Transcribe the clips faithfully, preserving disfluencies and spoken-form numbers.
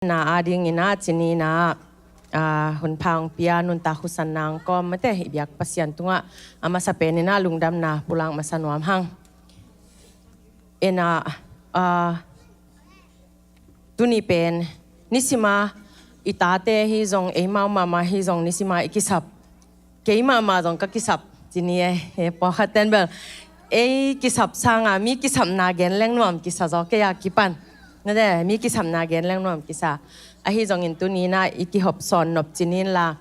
na a dingin ah, ci-in ah, a, hun pha hong pia, nuntak husanna hong kawm, mate, i biak Pasian tungah a masa penin ah lungdamna pulak masa nuam hang. In ah, a, tuni pen nisima i tate hi zong, eimau mahmah hi zong, nisima i kisap. Kei mahmah zong ka kisap, ci ni e, e, pawlkhat ten bel. Ei kisap sanga, mi kisapna gen leng nuam kisa zaw, kei a kipan. Mate, mi kisapna gen leng nuam kisa. Ahi zongin tuni-in ah i kihop sawn nop ci-in la.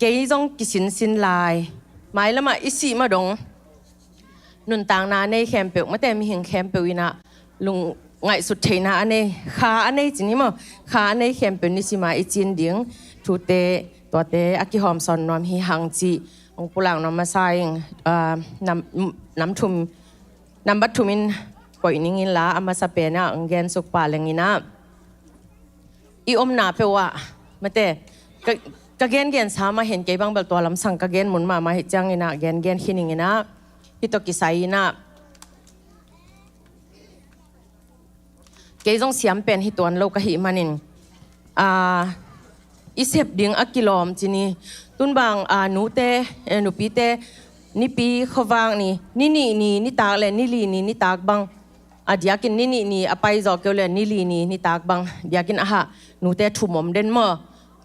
Kei zong kisinsin lai. Mailamah i sih ma dong nuntakna nei khempeuh, mate, mihing khempeuh in ah lung ngaihsut theihna a nei, kha a nei ci ni maw, kha a nei khempeuh nisima i cin ding thute, tuate a kihawm sawn nuam hi hang cih hong pulak nuam masa ing. A, nam, nam thum, nambat thumin koih ning in la, a masa pen ah hong gensuk pah leng in ah, i omna peuh ah, mate, ka, ka gengensa mah hi-in, kei bang bel tua lamsang ka gen mun mahmah hi ciangin ah, gengen khin ing in ah, hih tawh kisai in ah, kei zong siam pen hi tuan lo ka hih manin, a, i sep ding a kilawm ci ni. Tun bang, a, nute, e, nupite, Nipi khuavak ni, ni nih ni nitak le ni li ni nitak bang, a diakin ni nih ni a pai zaw kei uh le ni li ni nitak bang, diakin a hah nute thum om den maw.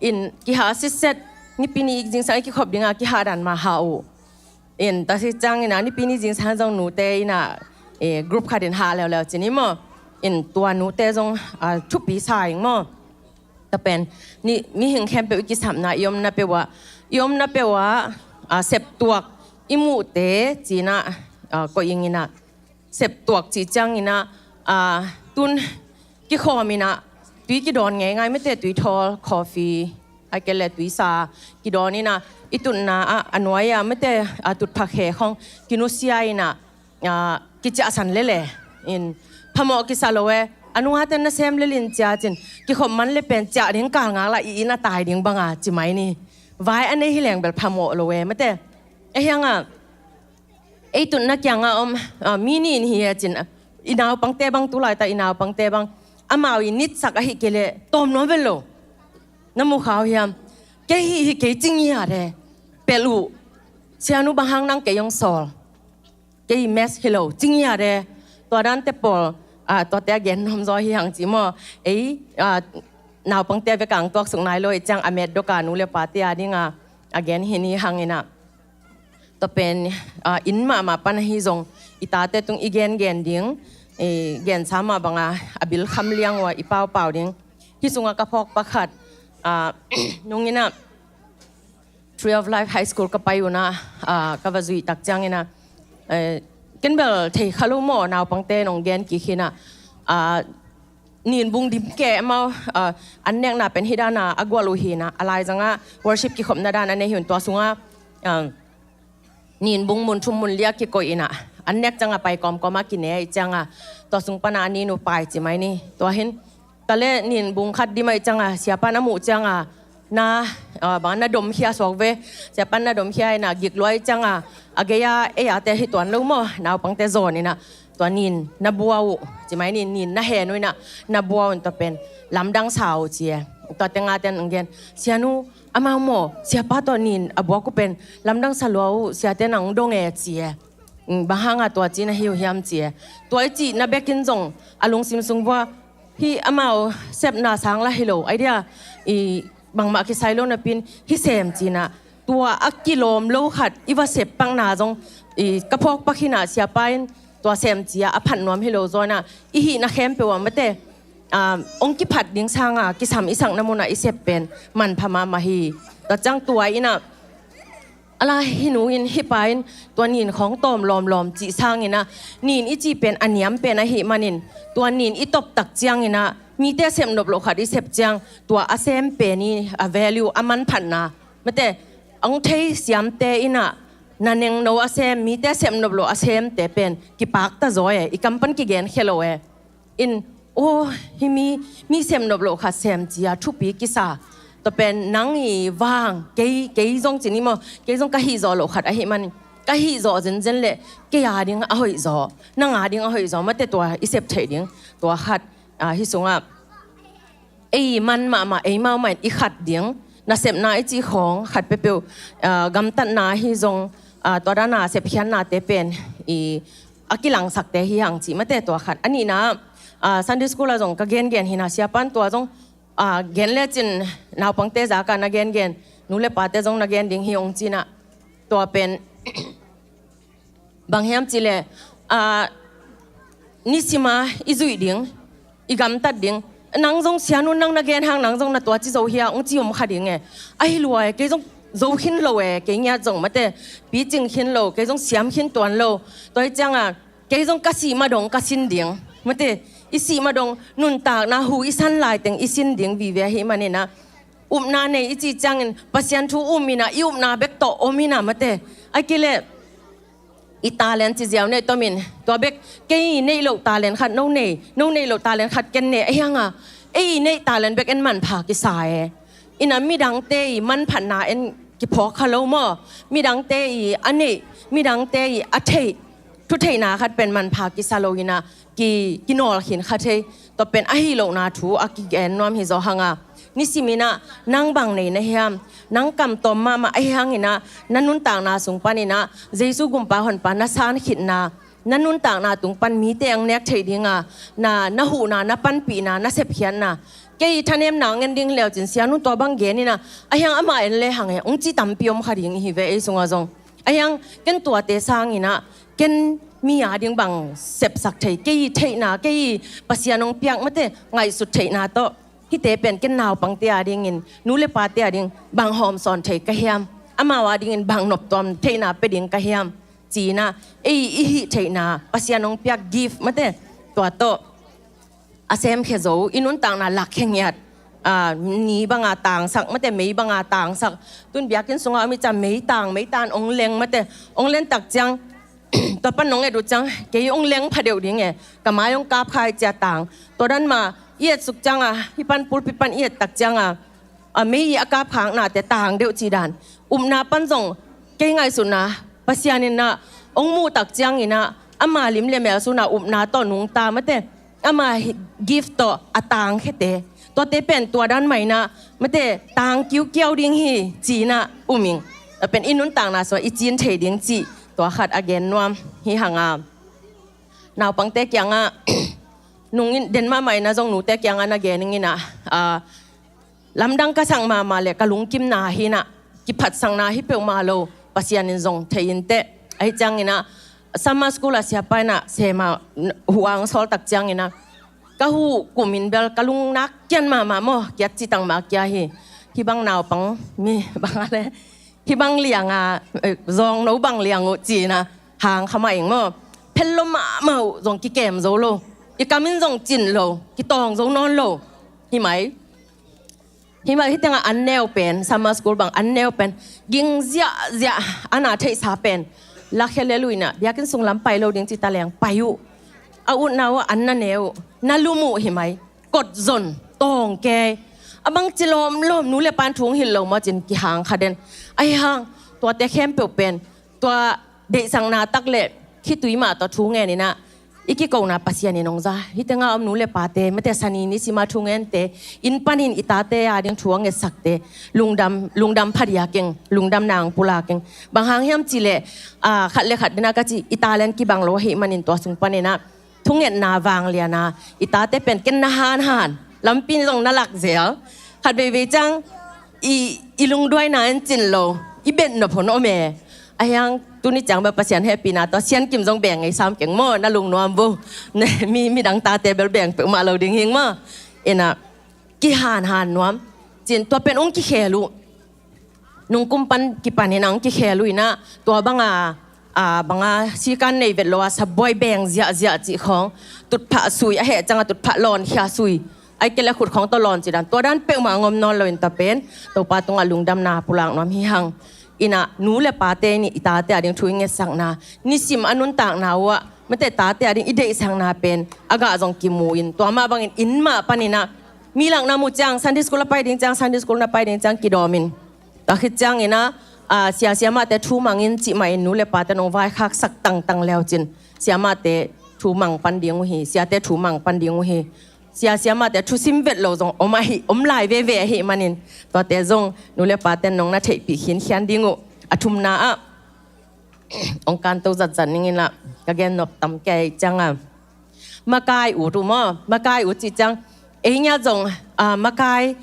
In kihah sitset, Nipi ni zingsang i kikhop ding a kihah dan mah hah uh. In tua hi ciangin ah Nipi ni zingsang zong nute in ah, e, group khat in hah leuleu ci ni maw. In tua nute zong, a, thupi sa ing maw. Tua pen, ni, mihing khempeuh i kisapna, i omna peuh ah, i omna peuh ah, a, septuak i muhte ci-in ah, a, koih ing in ah, septuak cih ciangin ah, a, tun kikhawm in ah, tui kidawn ngeingai, mate, tui thawl, coffee, ahih kei leh tui sa kidawn in ah, i tutna ah, a nuai ah, mate, a tutphah khe khawng kinusia in ah, a, kiciahsan lel e. In phamawh kisa lo e. A nungate nasem lel in cia cin, kikhop man le pen ciah ding kal ngak la, i inn a tai ding banga ci mai ni. Vai a nei hi leng bel phamawh lo e, mate. Ahi hang a, ei tutna kiangah om, a, mi nih in hi e cin, i naupangte bang, tu laitak i naupangte bang, amau i nitsak ahih kei leh tawm nuam vet lo. Na mu kha uh hiam? Kei hih hi kei ci ngiat e. Pelh uh. Sianu, bang hang nang kei hong sawl? Kei mess hi lo, ci ngiat e. Tua dante pawl, a, tuate a gen nuam zaw hi hang ci maw. Ei, a, naupangte a vekah hong tuaksuk nai lo ahih ciang, a metdok a nu le pate a dingah a gen hi ni hang in ah. Tua pen, a, inn mahmah pan ahi zong, i tate tung i gengen ding, i gensa mah banga a bil kham liang uh a i paupau ding. Hih sungah ka phawk pakhat, a, nung in ah, Tree of Life High School ka pai un ah, a, ka va zuih tak ciangin ah, eh, ken bel thei kha lo maw, naupangte nong gen kik hi in ah, a, nin bung dim kei amau, a, an nekna pen hih dan a a gual uh hi in ah, a laizang ah worship kikhopna dan a nei hi un, tua sungah, a, nin bung mun thum mun li a kikoih in ah, an nek ciang a pai kawmkawm a kine ahih ciang a, tua sung pan a a nin uh pai ci mai ni. Tua hi in, tua leh nin bung khat dim ahih ciang a, siapa in a muh ciang a, na, a, bang na domkhia suak ve, siapa in na domkhia in ah, gik lua ahih ciang a, a gei a ei a te hi tuan lo maw, naupangte zawn in ah, tua nin na bua uh, ci mai ni, nin na hen uh in ah, na bua uh in tua pen lamdang sa uh ci e. Tua teng a ten hong gen, sianu, amau maw, siapa tawh nin a buak uh pen lamdang sa lua uh, siate in hong dong e ci e. Mm, bang hang a tua ci na hi uh hiam ci e. Tua i cihna bekin zong a lungsim sung vua, hih amau sepna sang lah hi lo, idea, i, bangmah kisai lo napi in, hih sem ci in ah, tua a kilawm lo khat i va sep pakna zong, i, ka phawk pak hi in ah, siapa in tua sem ci a a phat nuam hi lo zaw in ah, i hihna khempeuh ah mate, a, hong kiphat ding sang a kisam i sakna mun ah i sep pen manpha mahmah hi. Tua ciang tua in ah, a la hih nu in, hih pa in tua nin khawng tawm lawmlawm cih sangin ah, nin i cih pen a niam pen ahih manin, tua nin i top tak ciangin ah, mite a sep nop loh khat i sep ciang, tua a sem pen i a value, a manphatna, mate, hong thei siamte in ah, na nengno a sem, mite a sep nop loh a semte pen kipakta zaw e, i kam pan kigenkhia lo e. In, aw, hih mi, mi sem nop loh khat sem ci a thupi kisa. Tua pen nang i vang, kei, kei zong ci ni maw, kei zong ka hih zawh loh khat ahih manin, ka hih zawh zenzen leh kei a ding a hoih zaw, nang a ding a hoih zaw, mate, tua i sep theih ding, tua khat, a, hih sungah ei man mahmah, ei mahmah in i khat ding, nasepna i cih khawng khat peuhpeuh, ah, gamtatna hi zong, ah, tua dana sepkhiatnate pen i a kilangsakte hi hang cih mate tua khat. A nihna, ah, Sunday school ah zong ka gengen hi na, siapan tua zong, ah, gen lecin naupangte zaka na gengen, nu le pate zong na gen ding hi ong ci na, tua pen bang hiam cih leh, ah, nisima i zuih ding, i gamtat ding. Nang zong sianu nang na gen hang, nang zong na tua ci zo hia ong ci om kha ding e. Ahi lua e, kei zong zo khin lo e, kei ngiat zong mate, picing khin lo, kei zong siam khin tuan lo. Tua hi cianga kei zong ka sih ma dong ka sin ding mate, i sih ma dong nuntakna hu i san laiteng i sin ding vive ahi manina, upna nei i cih ciangin Pasian thu um ina, i upna bek tawh om ina mate. Ai kei leh i talent ci ziau nei tomin, tua bek kei neih loh talent khat no nei, no neih loh talent khat ken nei ahi hanga, ei neih talent bek en manpha kisa e. Ina midangte i manphatna en kiphawk kha lo maw? Midangte i a neih, midangte i a theih, thutheihna khat pen manpha kisa lo ina, ki, kinawl khin kha thei. Tua pen ahi lohna thu a kigen nuam hi zaw hanga, nisimin ah nang bang nei na hiam? Nang kamtawm mahmah ahi hangin ah na nuntakna sung panin ah Jesu gumpa honpa na san khitna, na nuntakna tung pan mite ang nek theih dinga na, na huhna, na panpihna, na sepkhiatna. Kei thanemna ngen ding leucin sianu tua bang genin ah, ahi hang amah en le hang e ong ci tampi om kha ding hi ve ei sungah zong. Ahi hang ken tuate sangin ah ken mi a ding bang sepsak thei, kei theihna, kei Pasian ong piak mate ngaihsut theihna tawh hite pen ken naupangte a dingin, nu le pate a ding bang hawmsawn thei ka hiam? Amau a dingin bang noptuam theihna pe ding ka hiam? Ci-in ah ei i hih theihna, Pasian ong piak gift mate, tua tawh a semkhia zo, i nuntakna lakkhia ngiat, ah, ni banga tangsak mate, mei banga tangsak. Tun biakinn sungah a mi ca mei tang, mei tan ong leng mate, ong len tak ciang tua pan nong et uh ciang kei ong leng pha deuh ding e, ka mai ong kap khai cia tang. Tua dan ma i et suk cianga, hih pan pulpit pan i et tak cianga, a mei i a kap khaknate tang deuh ci dan. Upna pan zong kei ngaihsutna, Pasian in ah ong muh tak ciangin ah ama lim le mel suna upna tawh nungta mate, ama hi, gift tawh a tangkhiate, tuate pen tua dan maina mate tang kiukiau ding hi ci-in ah um ing. Tua pen i nuntakna sua i cin thei ding cih tua khat a gen nuam hi hanga. Naupangte kiangah nungin den mahmah ina zong nute kiangah na gen ing ina, ah, lamdang ka sak mahmah le ka lungkimna hi ina, kiphatsakna hi peuhmah lo, Pasian in zong thei inteh. Ahi ciangin ah summer school a siapa ina sema huang sawl tak ciangin ah ka huh kumin bel ka lungnak kian mahmah maw, kiat citang mah kia hi. Hih bang naupang mi bang a le hih bang lianga, eh, zawngno bang liang uh ci-in ah hang kha mah ing maw. Phello mahmah uh, zong kikem zo lo, i kamin zong cin lo, kitawng zo nawn lo. Hi mai. Hi mai, hih tengah an neu pen, summer school bang an neu pen ging ziahziah, ana theihsa pen lakhia lel uh ina, biakinn sung lam pai lo ding ci ta leng pai uh. A utna uh an na ne uh, na lum uh hi mai. Kotzon, tawngkei, a bang ci lawmlawm, nu le pan thu ong hilh lo maw cin kihang kha den. Ahi hang tuate khempeuh pen tua deihsakna tak le khitui mah tawh thu ngen ina, i kikona Pasian in ong za. Hih tengah om nu le pate mate, sani nisima thu ngente, inn panin i tate a ding thu a ngetsakte lungdam, lungdam pha diak ing, lungdamna ong pulak ing. Bang hang hiam cih leh, ah, khat le khat dena ka ci, i talent kibang lo ahih manin tua sung panin ah thungetna vangliana i tate pen ken na hanhan, lampi zong na lak zel. Khat veivei ciang i, i lungduaina in cin lo, i bet nop hon om e. Ahi hang tuni ciang bel Pasian hehpihna tawh Sian Kim zong beng ngei sam keng maw, na lungnuam vo. Ne, mi, midang tate bel beng peuhmah lo ding hing maw. Ina kihanhan nuam. Cin tua pen ong kikhel uh. Nungkum pan kipanin ah ong kikhel uh ina, tua banga, a, banga sikan nei vet lo a sabuai beng ziahziah cih khawng, tutphah sui, a heh cianga tutphah lawnkhia sui, ai kei le khut khawng tawh lawn ci dan, tua dan peuhmah ngom nawn loin ta pen Topa tungah lungdamna pulak nuam hi hang. Ina nu le pate in i tate a ding thu i ngetsakna, nisim a nuntakna uh ah mate tate a ding i deihsakna pen a gah zong kimu in, tua mah bangin inn mah panin ah mi lak na mu ciang, Sunday school a pai ding ciang, Sunday school na pai ding ciang kidawmin. Tua khit ciangin ah, ah, sia, siamahte thu mangin cih mahin nu le pate nong vaikhaksak tangtang leucin siamahte thu mang pan ding uh hi, siate thu mang pan ding uh hi. sia siamate thusim vet lo zong om ahi, om lai veve ahi manin, tuate zong nu le paten nong na theihpih khinkhian ding uh. A thumna ah hong kanto zatzat ning in ah, ka gen nop tam kei ciang a, makai ut uh maw, makai ut cih ciang, ei ngiat zong, ah, makai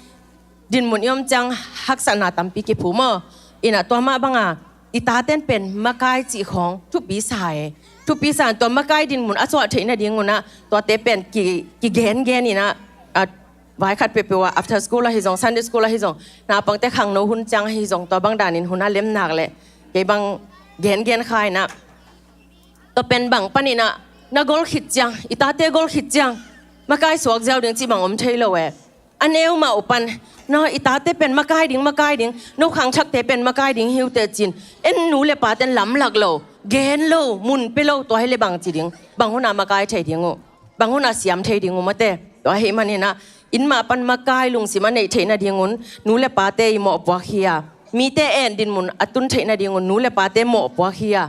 dinmun i om ciang haksatna tampi kiphu maw. In ah tua mah bang a i taten pen makai cih khawng thupi sa e. Thupi sa in tua makai dinmun a suah theih nading un ah tuate pen ki, kigengen in ah, ah, vaikhat peuhpeuh ah after school ahi zong, Sunday school ahi zong, naupangte khangno hun ciang ahi zong, tua bang danin hun a lem nak leh kei bang gengen kha in ah, tua pen bang panin ah na gol khit ciang, i tate gol khit ciang makai suak ziau ding cih bang om thei lo e. A neu mah uh pan, no, i tate pen makai ding, makai ding, no khangthakte pen makai ding hi uh teh ci-in, en nu le paten lamlak lo, gen lo, mun pia lo, tua hi leh bang ci ding, bang hun a makai thei ding uh, bang hun a siam thei ding uh mate. Tua ahi manin ah inn mah pan makai lungsim a neih theih nading un nu le pate i mawhpuak hi a, mite en dinmun a tun theih nading un nu le pate mawhpuak hi a,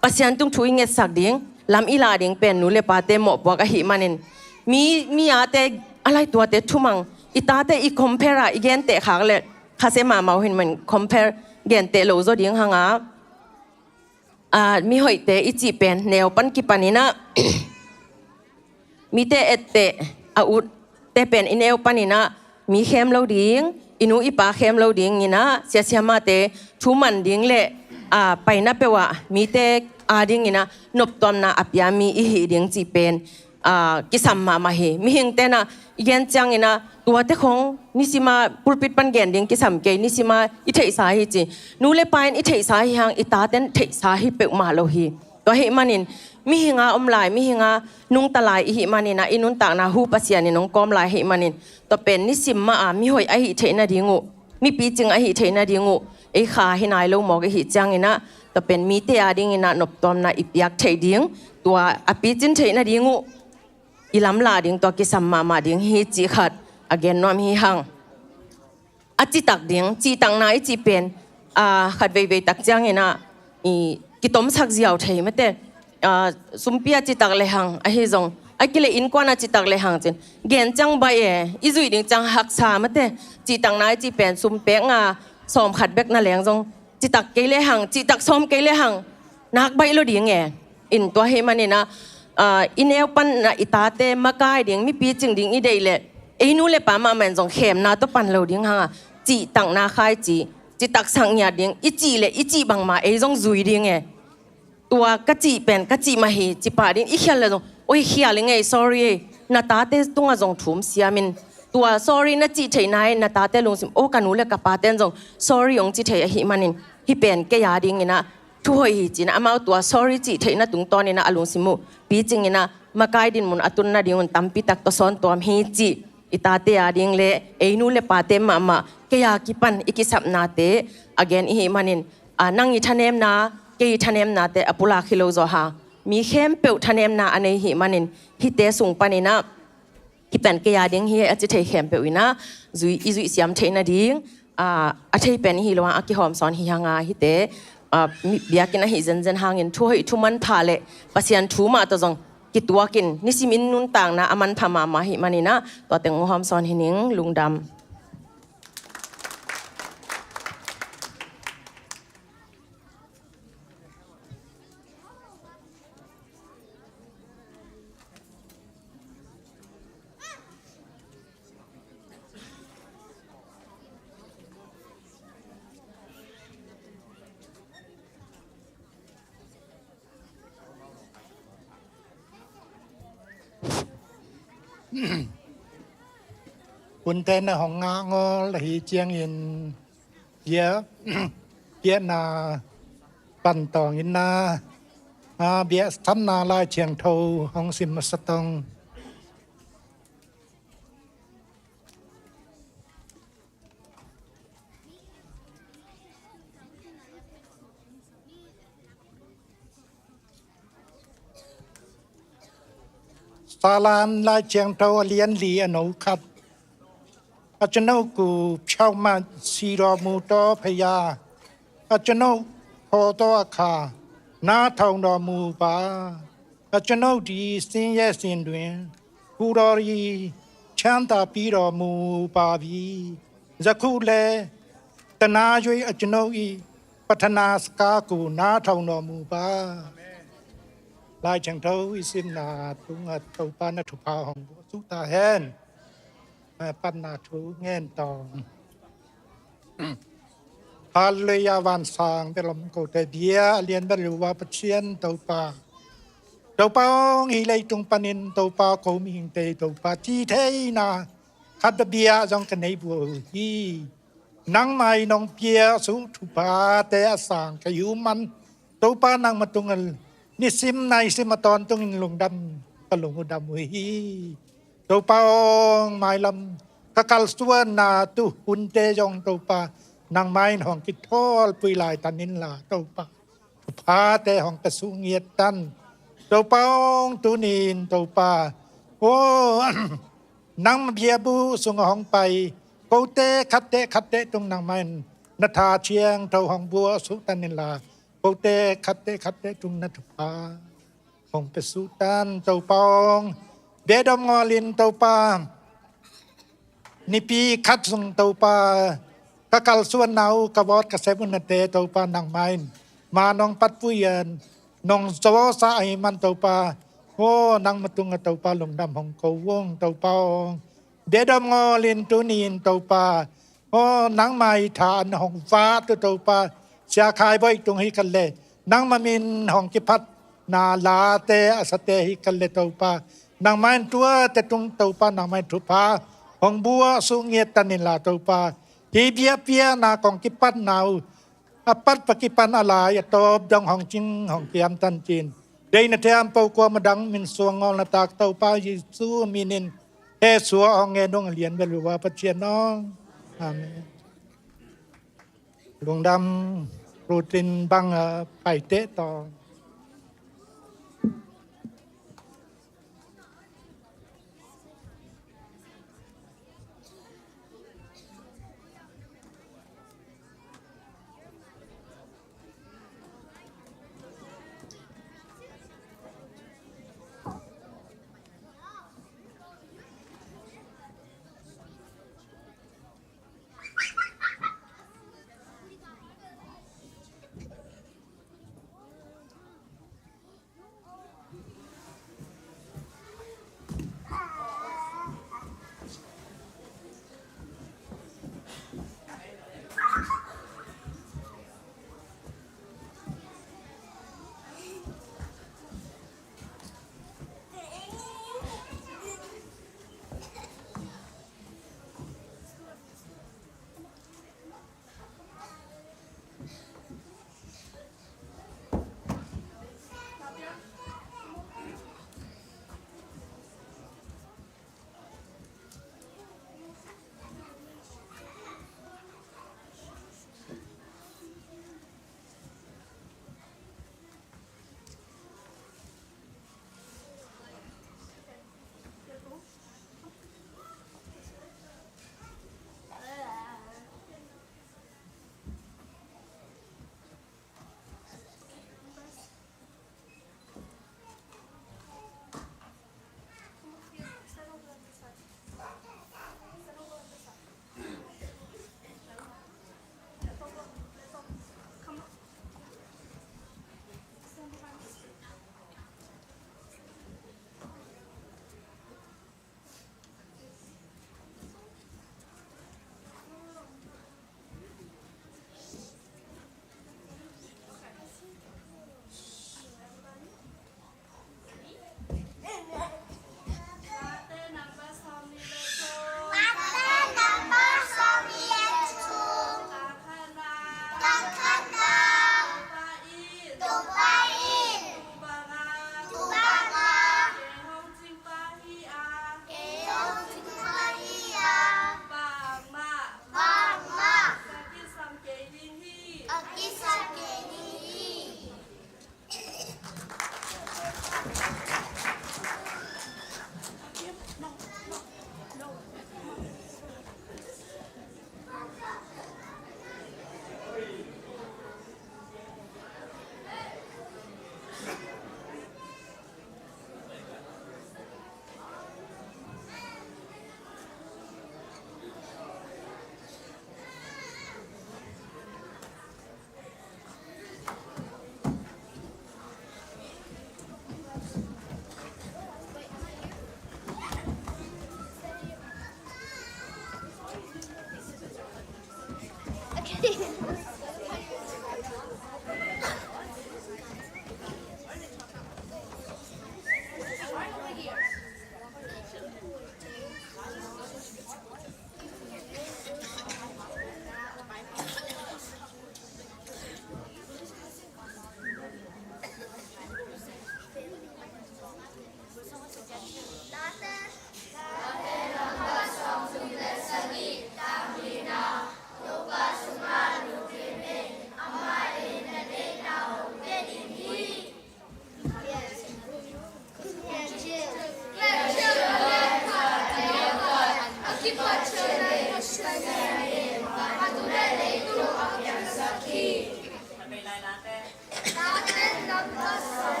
Pasian tung thu i ngetsak ding, lam i lah ding pen nu le pate mawhpuak ahi manin, mi, mi ate a lai tuate thumang, i tate i compare a i genteh khak leh khasia mahmah uh hi manin compare genteh lo zaw ding hang a, ah, mihoihte i cih pen neu pan kipan in ah mite etteh a utte pen i neu panin ah mi khem lo ding, i nu i pa khem lo ding in ah, sia siamate thu man ding le, ah, paina peuh ah mite ading in ah noptuamna a pia mi i hi ding cih pen, ah, kisam mahmah hi. Mihingte in ah i gen ciang in ah tuate khawng nisim a pulpit pan gen ding kisam kei, nisim a i theihsa hi ci. Nu le pa in i theihsa hi hang i taten theihsa hi peuhmah lo hi. Tua ahi manin, mihing a om lai, mihing a nungta lai i hih manin ah, i nuntakna hu Pasian in hong kawm lai ahi manin, tua pen nisim mah a mihoih ahi theih nading uh, mipicing ahi theih nading uh, ei kha hi nai lo mawk i hih ciangin ah, tua pen mite adingin ah noptuamna i piak theih ding, tua a picin theih nading uh i lamlah ding, tua kisam mahmah ding hi cih khat a gen nuam hi hang. A citak ding, cihtakna i cih pen, a, khat veivei tak ciangin ah, i, kitomsak ziau thei mate. A, sumpi a citak lehang, ahi zong, a kileh innkuan a citak lehang cin. Gen ciang baih e, i zuih ding ciang haksa mate. Cihtakna i cih pen, sum pek nga, sawm khat bek na leng zong, citak kei lehang, citak sawm kei lehang, nak baih lo ding e. In tua ahi manin ah, ah, i neu pan ah i tate makai ding, mipicing ding i deih leh, ei nu le pa mahmah in zong khemna tawh pan lo ding hang a, cihtakna khaici, citak sak ngiat ding, i cih leh, i cih bangmah, ei zong zui ding e. Tua ka cih pen, ka cih mah hi, ci pah ding, i khial leh zong, oi khial i ngei, sorry e, na tate tungah zong thum siam in, tua sorry na cih theihna e, na tate lungsim, o ka nu le ka paten zong, sorry hong ci thei ahi manin, hih pen kei adingin ah, thu hoih hi cin ah, amau tua sorry cih theihna tungtawnin ah a lungsim uh picingin ah makai dinmun a tun nadingun tampi tak tawsawn tuam hi cih i tate ading le ei nu le pate mahmah kei a kipan i kisapnate a gen i hih manin, a, nang i thanemna, kei i thanemnate a pulak hi lo zaw hang, mi khempeuh thanemna a nei i hih manin hihte sung panin ah hih pen kei ading hi a ci thei khempeuh in ah zui, i zuih siam theih nading, a, a thei pen i hi lo a, a kihawm sawn hi hang a, hihte, a, mi, biakinn ahi zenzen hangin thu hoih thu manpha le Pasian thu mah tawh zong kituakin nisimin nuntakna a manpha mahmah hi manin ah tua teng hong hawm sawn hi ning. Lungdam. Hunte na hong ngah ngawl ahi ciangin bia, biakna pan tawng in ah, a, biak samna Lai Thiangtho hong sim masa tong. Salam Lai Thiangtho a lian li a no khat. အကျွန်ုပ်ကို ဖြောင့်မတ်စေတော်မူသောဘုရား၊ အကျွန်ုပ်ခေါ်သောအခါ နားထောင်တော်မူပါ။ အကျွန်ုပ်သည် ဆင်းရဲစဉ်တွင် ကိုယ်တော်သည် ချမ်းသာပေးတော်မူပါပြီ။ ယခုလည်း တနံၤအကျွန်ုပ်၏ပတ္ထနာစကားကို နားထောင်တော်မူပါ။ လာချင်တော့ အစ်စင်နာတုံးအတူပါနထုဖာဟောင်းဘူး သူတာဟဲန် ပတ်နာထုငဲန်တောင် Hallelujah, van sang belom ko te bia, a lian bel yu wa Pathian Topa. Topa ong, hih leitung panin Topa ko mihingte Topa, ci theihna khat bia zong ka nei bua uh hi. Nangmah in hong pia suk thuphate a sang ka hi uh man, Topa nangmah tungah nisim naisim a tawntungin lungdam ka lung uh dam uh hi. Topa ong, mailam ka kalsuanna tu hunte zong Topa nangmah in hong kithawl pui lai tan inla Topa, thuphate hong ka suk ngiat tan. Topa ong, tuni-in Topa, oh, nangmah biakbuk sungah hong pai kote khatte khatte tung nangmah in na tha thiangtho hong bua suk tan inla, kote khatte khatte tung na thupha hong pia suk tan. Topa ong, beidong ngawlin Topa, nipi khat sung Topa, ka kalsuanna uh ka vawt ka sep uh nate Topa nangmah in ma nong patpui a nong zawsa ahi man Topa, oh, nangmah tungah Topa lungdam hong ko ung. Topa ong, beidong ngawlin tuni-in Topa, oh, nangmah i tha an hong vak tu Topa, Sia Khai Bawi tung hi khat le nangmah min hong kipatna late a sate hi khat le Topa, nangmah in tuate tung Topa nangmah in thupha hong bua suk ngiat tan inla Topa, hih biakpiakna kong kipatna uh a pat pa kipan a lai a tawp dong hong cing hong kiam tan ci-in, deihna thiam po kuamah dang min suang ngawlna tak Topa Jesu min in he suak hong ngen ung, a lian bel yu wa Pathian ong. Amen. Lungdam. Rutin bang a paite tawh.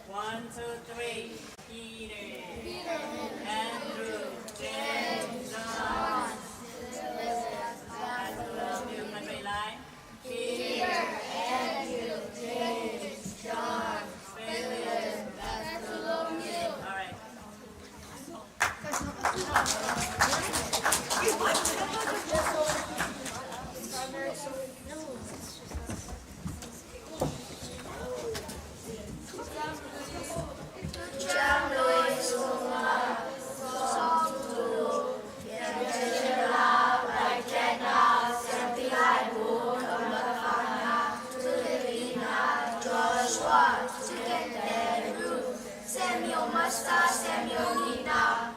One, two, three. Peter, Andrew, James, John, Philip, Bartholomew. Peter, Andrew, James, John, Philip, Bartholomew. All right. Samuel Masa, Samuel Nina.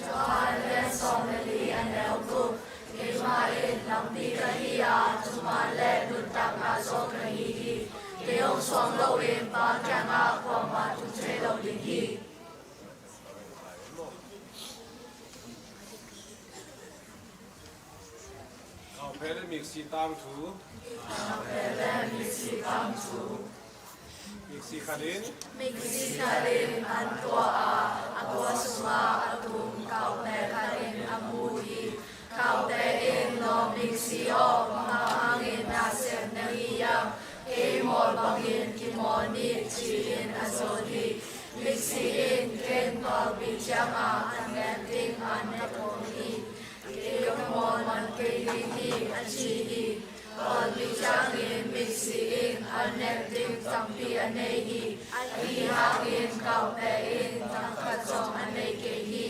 Johan lian sawm le li, a neu guk. Keimah in lampi ka hi a, thuman le nuntakna zong ka hi hi. Kei hong suang loin Pa kiangah kuamah tung thei lo ding hi. Kauphe le miksi tangthu. Kauphe le miksi tangthu. Miksi khat in. Miksi khat in an tua a, a kua sungah a tum kauphe khat in a mu hi. Kauphe in, "Lawm miksi aw, bang hangin na sem na hi hiam? Kei mawl bangin kimawl ni," ci-in a zol hi. Miksi in, "Ken pawlpi ciangah an nek ding an ka thawm hi. Kei ka mawl man kei ding hi," a ci hi. Pawlpi ciangin miksi in an nek ding tampi a nei hi. Ahi hangin kauphe in tang khat zong a nei kei hi.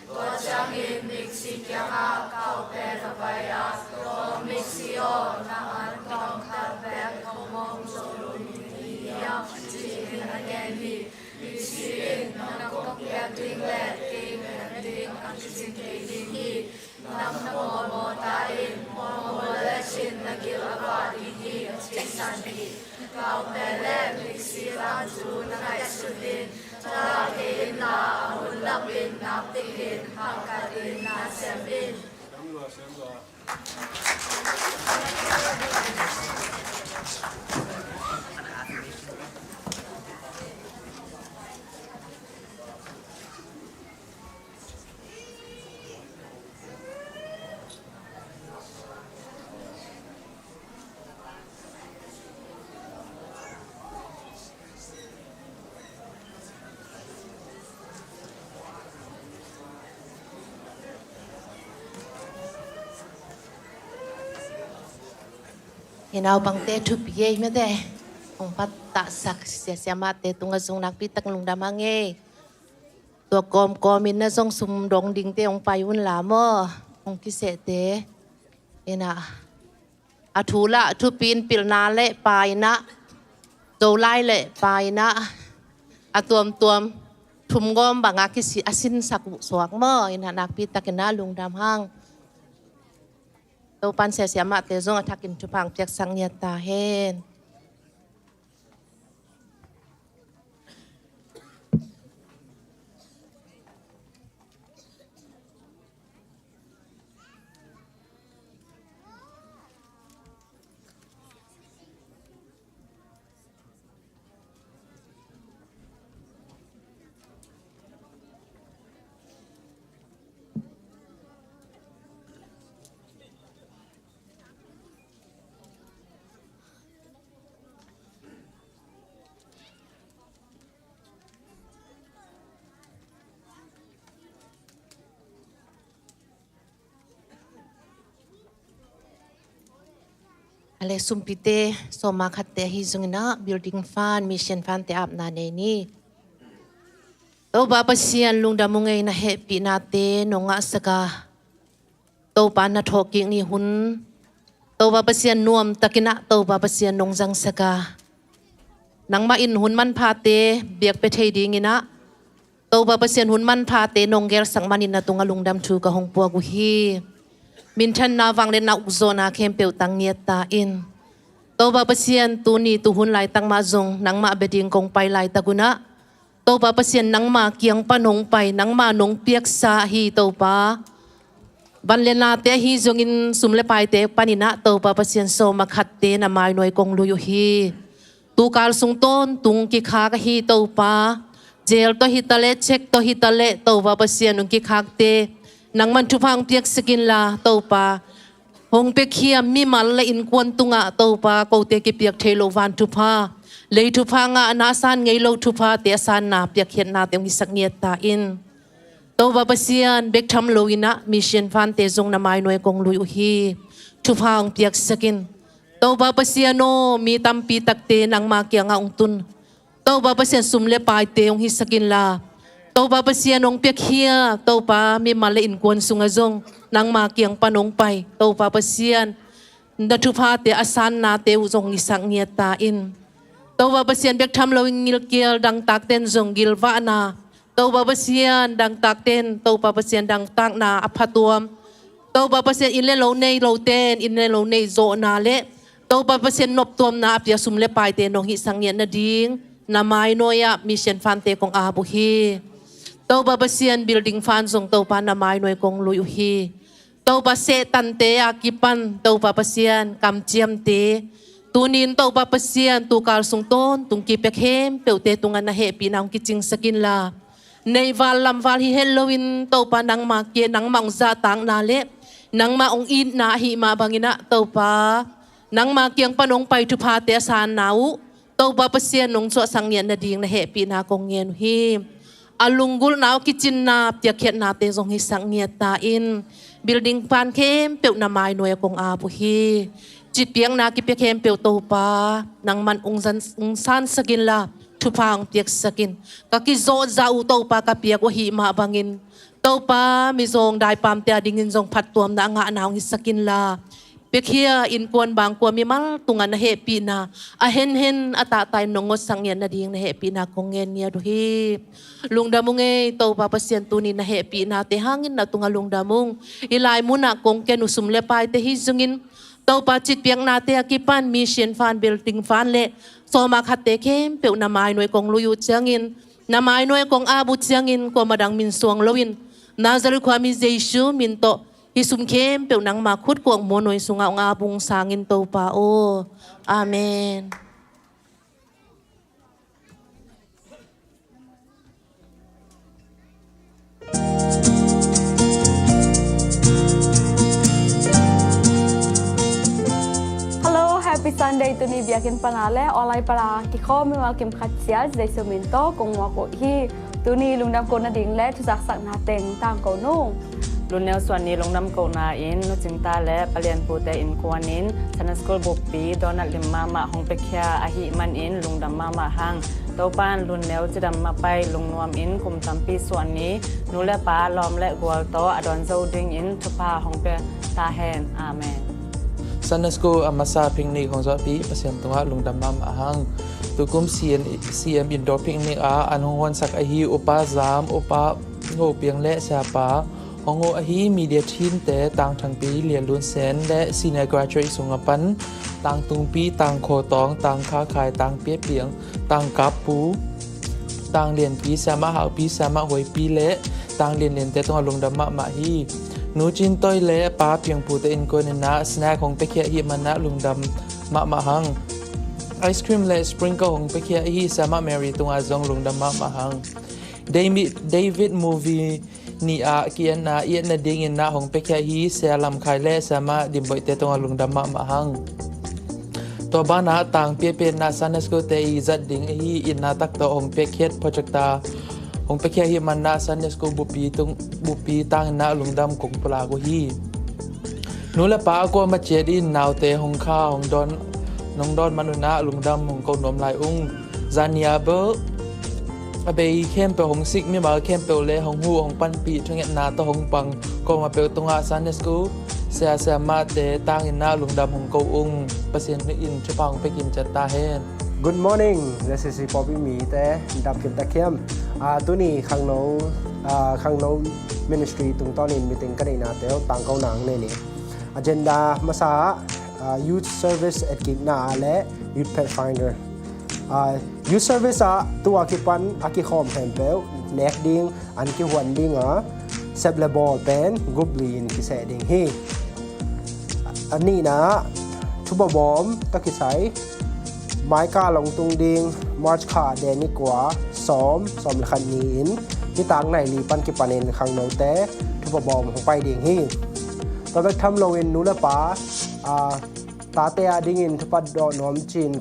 Tua ciangin miksi kiangah kauphe ka pai a, "Lawm miksi aw, nang an tawm khat bek hong mawk zo lo ding hi hiam?" ci-in a ngen hi. Miksi in, "Nang kong piak ding le kei piak ding a kicing kei ding hi. Nang na mawlmawl ta in, mawlmawl lecin na gil a vah ding hi," a cisan hi. Kauphe le miksi tangthu na ngaihsut in, tha la kei inla, a hun lamin nakpi-in hangkat in na sem in. Hi naupangte, thupi ei mate. Hong phat taksak sia siamahte tungah zong nakpi tak lungdam hang ei. Tua kawmkawm in na zong sum dong dingte hong pai un la maw, hong kisehte. Ina, a thu lah thupi in pilna le paina, Zolai le paina, a tuamtuam thumgawm banga kisi a sinsak uh suak maw. Ina, nakpi takin a lungdam hang. Topan sia siamahte zong a thakin thupha hong piaksak ngiat ta hen. Le sumpite, sawma khatte ahi zongin ah, building fund, mission fund te apna nei ni. Topa Pasian, lungdam ung ei, na hehpihnate nong ngahsak a, Topa na thawhkik ni hun, Topa Pasian nuamtakin ah Topa Pasian nong zangsak a, nangmah in hun manphate biakpia thei dingin ah, Topa Pasian hun manphate nong gelsak manin na tungah lungdam thu ka hong puak uh hi. Minthanna, vangliatna, ukzawhna khempeuh tang ngiat ta in. Topa Pasian, tuni tuhun laitak mah zong nangmah bia ding kong pai laitak un ah, Topa Pasian, nangma kiang pan hong pai, nangma nong piaksa hi Topa. Van le nate ahi zongin sum le paite panin ah Topa Pasian, sawma khatte na mainuai kong lui uh hi. Tukal sung tawntung kikhak ahi Topa, jail tawh hi taleh, check tawh hi taleh, Topa Pasian, hong kikhakte nangman thupha hong piaksak inla Topa, hong piakhia mimal le innkuan tungah Topa, kote kipiak thei lo van thupha, lei thupha ngahna, a san ngei lo thuphate a sanna piakkhiatnate hong hisak ngiat ta in. Topa Pasian, bek tham loin ah mission fundte zong na mainuai kong lui uh hi. Thupha hong piaksak in. Topa Pasian aw, mi tampi takte nangma kiangah hong tun, Topa Pasian, sum le paite hong hisak inla, Topa Pasian, hong piakhia Topa, mimal le innkuan sungah zong nangma kiang pan hong pai Topa Pasian, na thuphate a sannate uh zong hisak ngiat ta in. Topa Pasian, bek tham loin gilkial dangtakten zong gilvahna, Topa Pasian, dangtakten Topa Pasian dangtakna a phatuam, Topa Pasian, inn le lo nei loten inn le lo nei zawhna le Topa Pasian noptuamna a pia sum le paite nong hihsak ngiat nading na mainuai ah mission fundte kong ap uh hi. Topa Pasian, building fund zong Topa na mainuai kong lui uh hi. Topa, Setante a kipan Topa Pasian kamciamte, tunin Topa Pasian tukal sung tawntung kipia khempeuhte tungah na hehpihna hong kicingsak inla, neihval lamval hi het loin Topa, nangma kiang nangmah hong zahtakna le nangmah hong itna ahih mah bangin ah Topa, nangma kiang pan hong pai thuphate a sanna uh Topa Pasian nong suahsak ngiat nading na hehpihna kong ngen uh hi. A lunggulhna uh kicinna piakkhiatnate zong hisak ngiat ta in. Building fund khempeuh na mainuai ah kong ap uh hi. Citpiakna kipia khempeuh Topa, nangman hong zan, hong sansak inla thupha hong piaksak in. Ka kizawhzah uh Topa, ka piak uh ahih mah bangin Topa, mizawng daipamte a dingin zong phattuamna a ngahna hong hisak inla, piakhia innkuan bangkua mimal tungah na hehpihna a henhen a tahtah in nong ngotsak ngiat nading na hehpihna kong ngen ngiat uh hi. Lungdam ung ei Topa Pasian, tuni na hehpihnate hangin na tungah lungdam ung. Hih lai munah kong ken uh sum le paite hi zongin Topa, citpiaknate a kipan mission fund, building fund le sawma khatte khempeuh na mainuai kong lui uh ciangin, na mainuai kong ap uh ciangin, kuamah dang min suang loin Nazareth khuami Jesu min tawh hih sum khempeuh nangma khut kuak muanhuai sungah hong ap ung sangin Topa aw. Amen. Hello, happy Sunday. Tuni biakinn pana le online pana kikhawm mimal kim khat ciat Jesu min tawh kong muak uh hi. Tuni lungdam ko nading le thuzaksakna teng tangko nung. Lunneu Suan Ni lungdam kohna in Nu Cing Ta le Pa Lian Pu te innkuan in Sunday School buppi Donald Lim mahmah hong piakhia ahih manin lungdam mahmah hang. Topa'n lunneu cidam mah pai lungnuam in kum tampi Suan Ni nu le pa, lawm le gual tawh a dawn zo dingin thupha hong pia ta hen. Amen. Sunday School a masa picnic hong zawhpih Pasian tungah lungdam mahmah hang. Tukum C M, C M indoor picnic ah an hong honsak ahi Upa Zam, Upa Ngo Piang le Siapa hong uh ahi media team te Tang Thang Pi, Lian Lun Sen le senior graduate sung a pan Tang Tung Pi, Tang Khaw Tawng, Tang Kha Khai, Tang Pia Piang, Tang Kap Pu, Tang Lian Pi, Siamah Hau Pi, Siamah Huai Pi le Tang Lian Lian te tungah lungdam mahmah hi. Nu Cin Toi le Pa Piang Pu te innkuan in ah snack hong piakhia ahih man ah lungdam mahmah hang. Ice cream le sprinkle hong piakhia ahi Siamah Mary tungah zong lungdam mahmah hang. David, David movie ni-ah ki-etna i-et nadingin ah hong piakhia ahi Sia Lam Khai le Siamah Dim Boih te tungah lungdam mahmah hang. Tua banah Tang Pia Pian ah Sunday School te i zat ding ahi itna tak tawh hong piakkhiat projector hong piakhia ahih man ah Sunday School buppi tung, buppi tangin ah lungdam kong pulak uh hi. Nu le pa a kuamah ciat in naute hong kha, hong dawn, nong dawn man un ah lungdam, hong ko nuam lai ung. Zan ni a bel a bei khempeuh hong sik, mimal khempeuh le hong huh, hong panpih, thungetna tawh hong pang kuamah peuh tungah Sunday school sia, siamahte tangin ah lungdam hong ko ung. Pasian in thupha hong pia kim ciat ta hen. Good morning, Z C C Poppy mite, dam kim ta khiam. Ah, tuni khangno, ah, khangno ministry tungtawnin meeting ka neihnate uh tangkona hong nei ni. Agenda masa ah, ah, youth service etkikna ah le youth pathfinder. Ah, youth service ah tu a kipan a kikhawm khempeuh nek ding, an kihuan ding a, sep le bawl pen group li in kiseh ding hi. A nihna ah thupha bawm tawh kisai maika long tung ding March kha deni kua, sawm, sawm le khat ni-in nitak nai li pan kipanin khangnote thupha bawm hong pai ding hi. Tua bek tham loin nu le pa, ah, tate a dingin thupha dawh nuam cin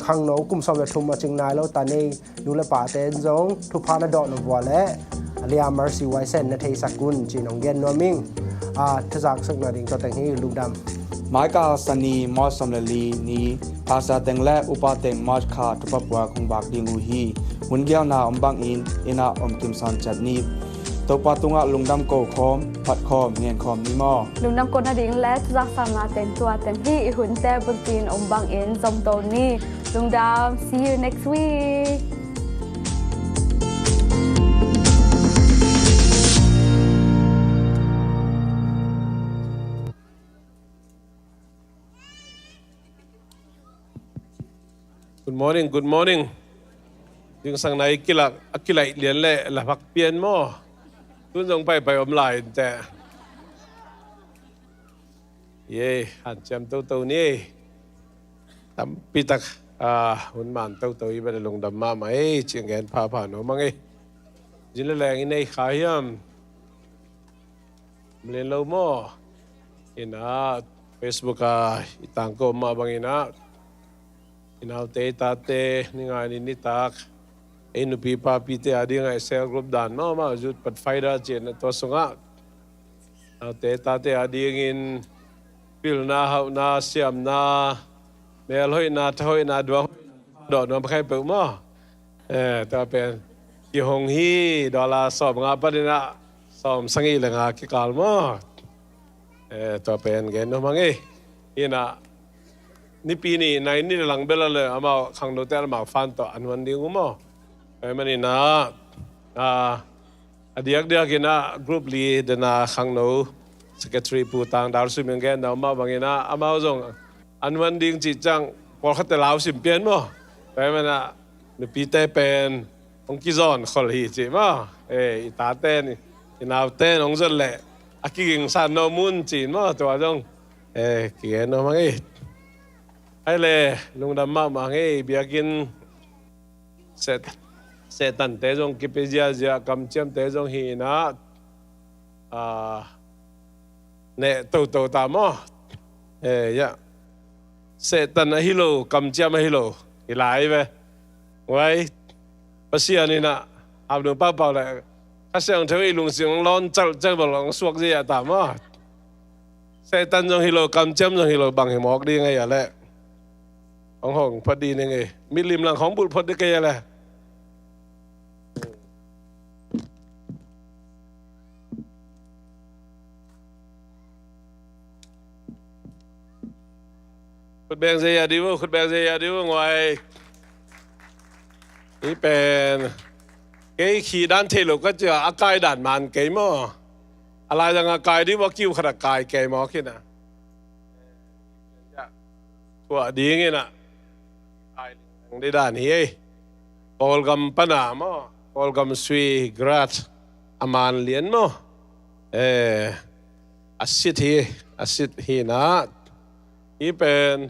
khangno kum sawm le thum a cing nai lo ta nei nu le pate in zong thupha na dawh na vua le a lia mercy wise na theisak un cin hong gen nuam ing. Ah, thuzak sakna ding tua teng hi. Lungdam. Maika Sani March sawm le li ni, pastor teng le upa teng March kha thupha puak hong vak ding uh hi. Hun giauna om bangin inn ah om kim sawn ciat ni. Topa tungah lungdam ko khawm, phat khawm, ngen khawm ni maw. Lungdam ko nading le thuzak sakna teng tua teng hi. I hunte bulletin om bangin zom to ni. Lungdam. See you next week. Good morning, good morning. Zingsang nai kilak, a kilaih lian le la vak pian maw. Tun zong paipai om lai in teh. Ye, hanciam toto ni. Tampi tak, ah, hun man toto i bel lungdam mahmah ei, cih gen phapha nuam ing ei. Zin le leng i nei kha hiam? Mlen lo maw? Ina Facebook a i tangko mah bang ina. I naute i tate ni ngai ni nitak. Ei nupi papite a ding a i cell group dan mahmah, Youth Pathfinder cih na tua sungah. Naute tate a dingin pilna, hauhna, siamna, melhoihna, thahoihna, duang dawh nuam khai peuh maw. Eh, tua pen kihong hi, dollar sawm nga panin ah sawm sagih le nga kikal maw. Eh, tua pen gen nuam ing ei. Ina nipi ni nai ni le lang bel a le amau khangnote amau fan tawh an huan ding uh maw. Tua ahih manin ah, ah, a diakdiak in ah group leader na khangno secretary Pu Tang Dal Sum in gen dau mah bangin ah amau zong an huan ding cih ciang pawlkhatte lau sim pian maw. Tua ahih manin ah nupite pen hong kizawn khol hi cih maw. Eh, i tate in, i naute in hong zon leh a kigingsan nuam un cih maw, tua zong, eh, kigen nuam ing ei. Hai le, lungdam mahmah ing ei, biakinn Set, Setante zong kipia ziazia, kamciamte zong hi in ah, ah, neh toto ta maw. Eh, ya. Setan ahi lo, kamciam ahi lo, hi lai ve. Wai, Pasian in ah, Abnu Pau Pau le Kha Siangtho i lungsim hong lawn calcal bel hong suak zia ta maw. Setan zong hi lo, kamciam zong hi lo, bang hi mawk ding ei a leh. Hong hong phot ding ing ei. Milim lang hong bulh phot ding kei a leh. Khut beng zia ding uh, khut beng zia ding uh, nguai. Hih pen kei khi dan thei lo ka cia, a kai dan man kei maw. A laizang a kai ding maw, kiu khat a kai kei maw khin a. Thuah ding in ah kai leng ding dan hi ei. Kawlgam pan a maw, Kawlgam sui grat a man lian maw. Eh, a sit hi, a sit hi in ah. Hih pen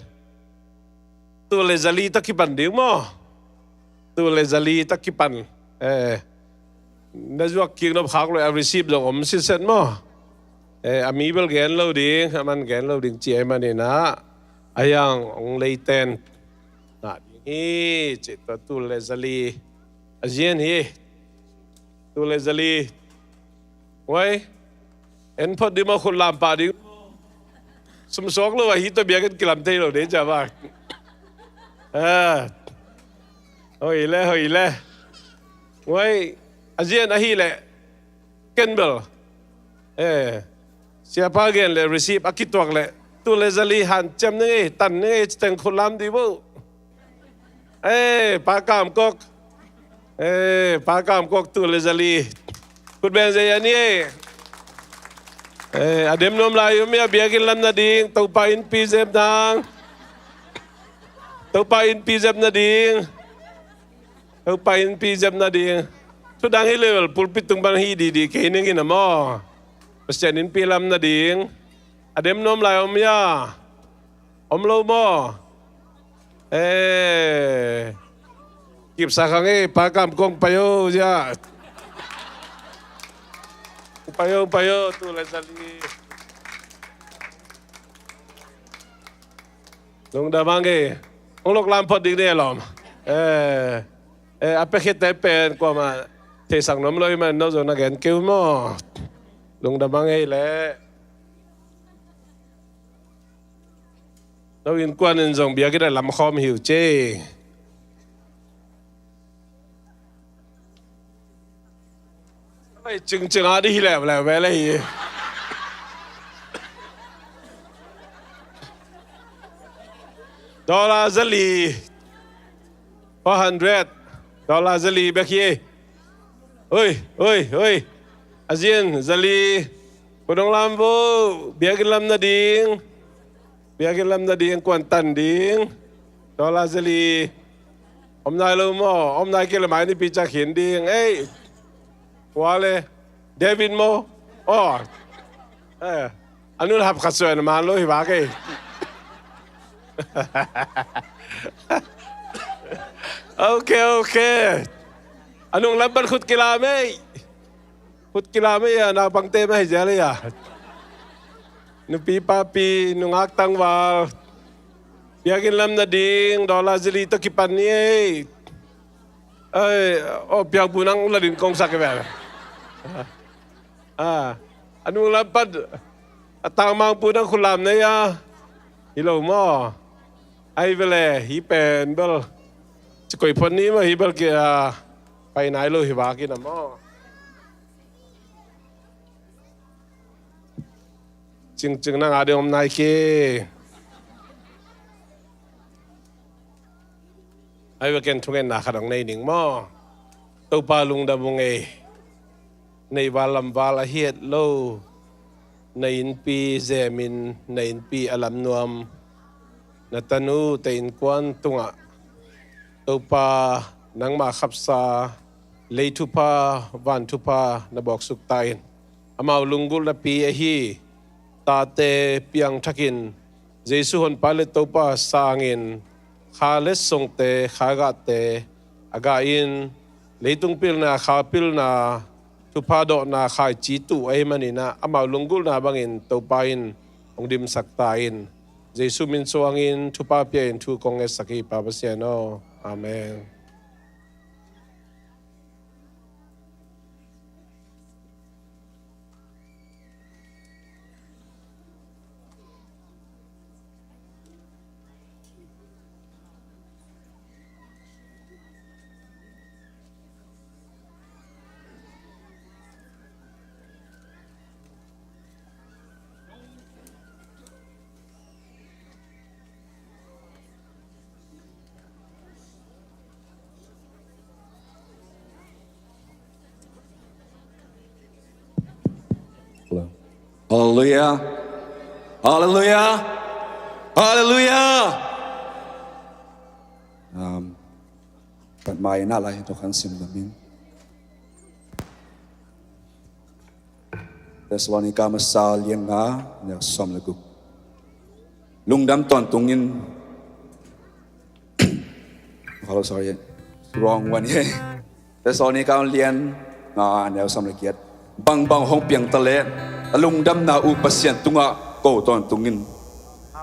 tul le zali tawh kipan ding maw. Tul le zali tawh kipan. Eh, na zuak kik nop khak lo a receipt zong om sitset maw. Eh, a mi bel gen lo ding, a man gen lo ding ci ahih manin ah, a hiang hong leiten ngah ding hi, ci tua tul le zali a zian hi. Tul le zali. Wai, en phot ding maw, khut lam pah ding. Sum suak lo a hi tawh biakinn kilam thei lo ding cia bang. Ah. Hoi le, hoi le. Uai, a zian ahih leh ken bel, eh, siapa gen leh receipt a kituak leh tul le zali hanciam ning ei, tan ning ei, ci teng khut lam dih bo. Eh, Pa Kam Kok. Eh, Pa Kam Kok, tul le zali. Khut beng zei a ni ei. Eh, a dem nuam lai om ia, biakinn lam nading, Topa innpi zep nang. Topa innpi zep nading. Topa innpi zep nading. Thudang hi leh pulpit tung pan hi didi kei ning in a maw. Pasian innpi lam nading. A dem nuam lai om ia. Om lo maw. Eh. Kipsak hang ei, Pa Kam Kok pai o, zia. Pai o, pai o, tul le zali. Lungdam hang ei. Hong lok lam phot ding ni lawm. Eh, eh, a pekhiate pen kuamah theisak nuam lo ahih man no zong na gen kei un maw. Lungdam hang ei leh. No innkuan in zong biakinn ah lamkhawm hi uh ci. Ai, cingcing a dih hi leuleu ve le hi. Dollar zali. Four hundred. Dollar zali bek hi. Oi, oi, oi. A zian zali. Khut hong lam vo. Biakinn lam nading. Biakinn lam nading, kuan tan ding. Dollar zali. Om nai lo maw, om nai kei leh mai nipi ciang khin ding. Ei. Kua le. David maw. Oh. Eh. A nun hap khat suai na man lo hi bak ei. Ok, ok. A nung lam pan khut kilam ei. Khut kilam ei a, naupangte mah hi zel ei a. Nupi papi, nungak tangval. Biakinn lam nading, dollar zali tawh kipan ni ei. Ai, oh, piangpu nang ladin kongsak hi ve. Ah, a nung lam pan a tangmangpu nang khut lam nei a. Hi lo maw. Ai ve le, hi pen bel. Ci koi phot ni maw, hi bel kia. Pai nai lo hi bak in a maw. Cingcing nang a ding om nai kei. Ai ve, ken thungetna khat hong nei ning maw. Topa lungdam ung ei. Neih val lam val a hiat lo. Na innpi zemin, na innpi a lam nuam. Na tanu te innkuan tungah Topa nangmah khapsa, lei thupha, van thupha na bawksuk ta in. Amau lunggulhnapi ahi tate piangthakin Jesu honpa le Topa sangin kha letsongte, kha gahte a gah in, leitung pilna, kha pilna, thupha dawhna khaici tuh ahih manin ah amau lunggulhna bangin Topa in hong dimsak ta in. Jesu min suangin thupha pia in thu kong ngetsak hi, Pa Pasian aw. Amen. Hello. Hallelujah. Hallelujah. Hallelujah. Um, pat mai na lai to kan sim da min. Thessalonica masa lian nga, neu sawm le guk. Lungdam tawntungin. Hello, sorry. Wrong one here. Thessalonica lian nga, neu sawm le giat. Bangbang hong piang ta leh, a lungdamna uh Pasian tungah ko tawntungin.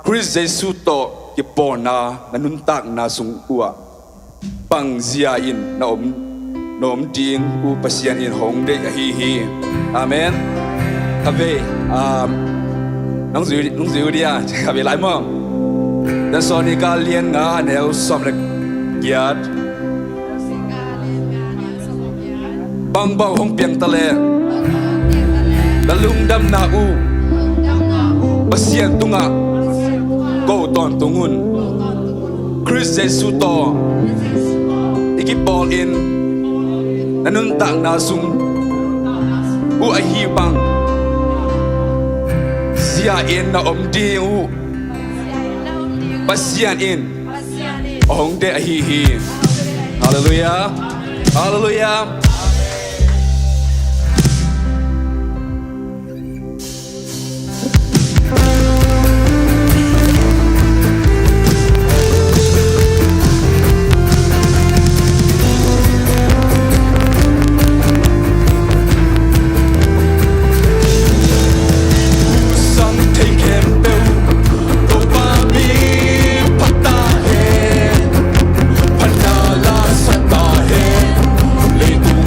Khrist Jesu tawh kipawlna na nuntakna sung uhah bangzia in na om, na om ding uh Pasian in hong deih ahi hi. Amen. A vei, um, Nong zui, nong zui uh dia, cakap i lai maw. Thessalonika lian nga, neu sawm le giat. Bangbang hong piang ta leh, na lungdamna uh Pasian tungah ko tawntung un. Khrist Jesuh tawh i kipawl in na nuntakna sung uh ahi bang zia in na om ding uh Pasian in a hong deih ahi hi. Halleluiah. Halleluiah. Sang thei khempeuh Topa min phat ta hen, phatna la sa ta hen. Leitung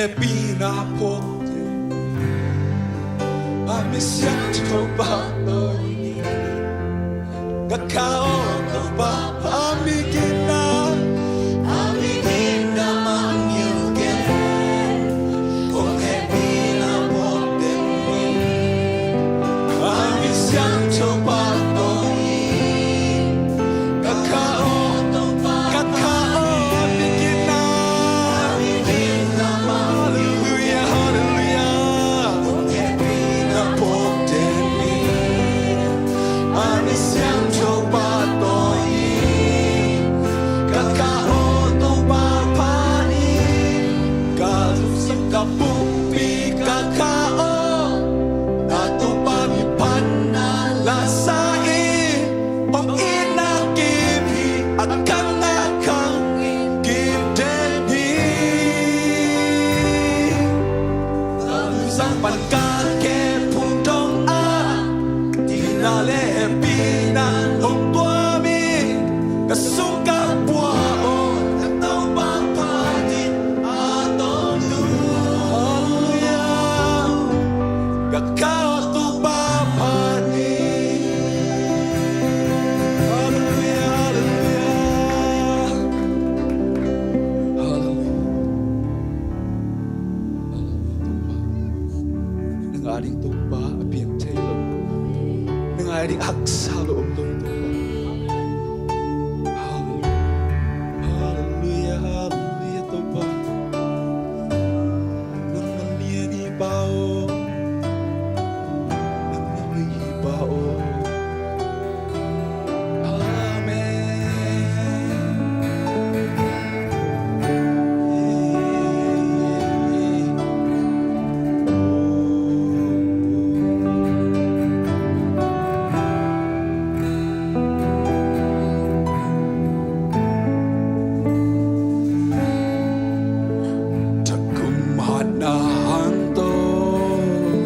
Hehpihna phawk ding a misiangtho Topa tawh hi. Ka kha aw Topa, a mi ginna, a mi ginna mah ngilh kei. Kong hehpihna phawk ding hi. A misiangtho Topa tawh hi. Ka kha aw, ka kha aw, a mi ginna. Halleluia, halleluia. A misiangtho Topa tawh hi. Ka kha aw Topa phat in. Ka lungsim ka pumpi ka kha aw. Na Topa miphatna la sa in. Hong itna kip hi, a khang a khang in kip den hi. Ka lungsim pan ka khe phung dong ah, hehpihna le hehpihna hong tuam hi. Ka sung ka pua aw, ka Topa phat in a tawng tung. Halleluia. Ka kha aw Topa phat in. Halleluia, halleluia. Halleluia. Halleluia, Topa. Nang a ding Topa a piang thei lo. Nang a ding haksa lo om lo Topa. Halleluia, halleluia, halleluia, Topa. Nang na lian hi Pa aw. Nang na hoih hi Pa aw. Amen. Thakum hatna hang tawh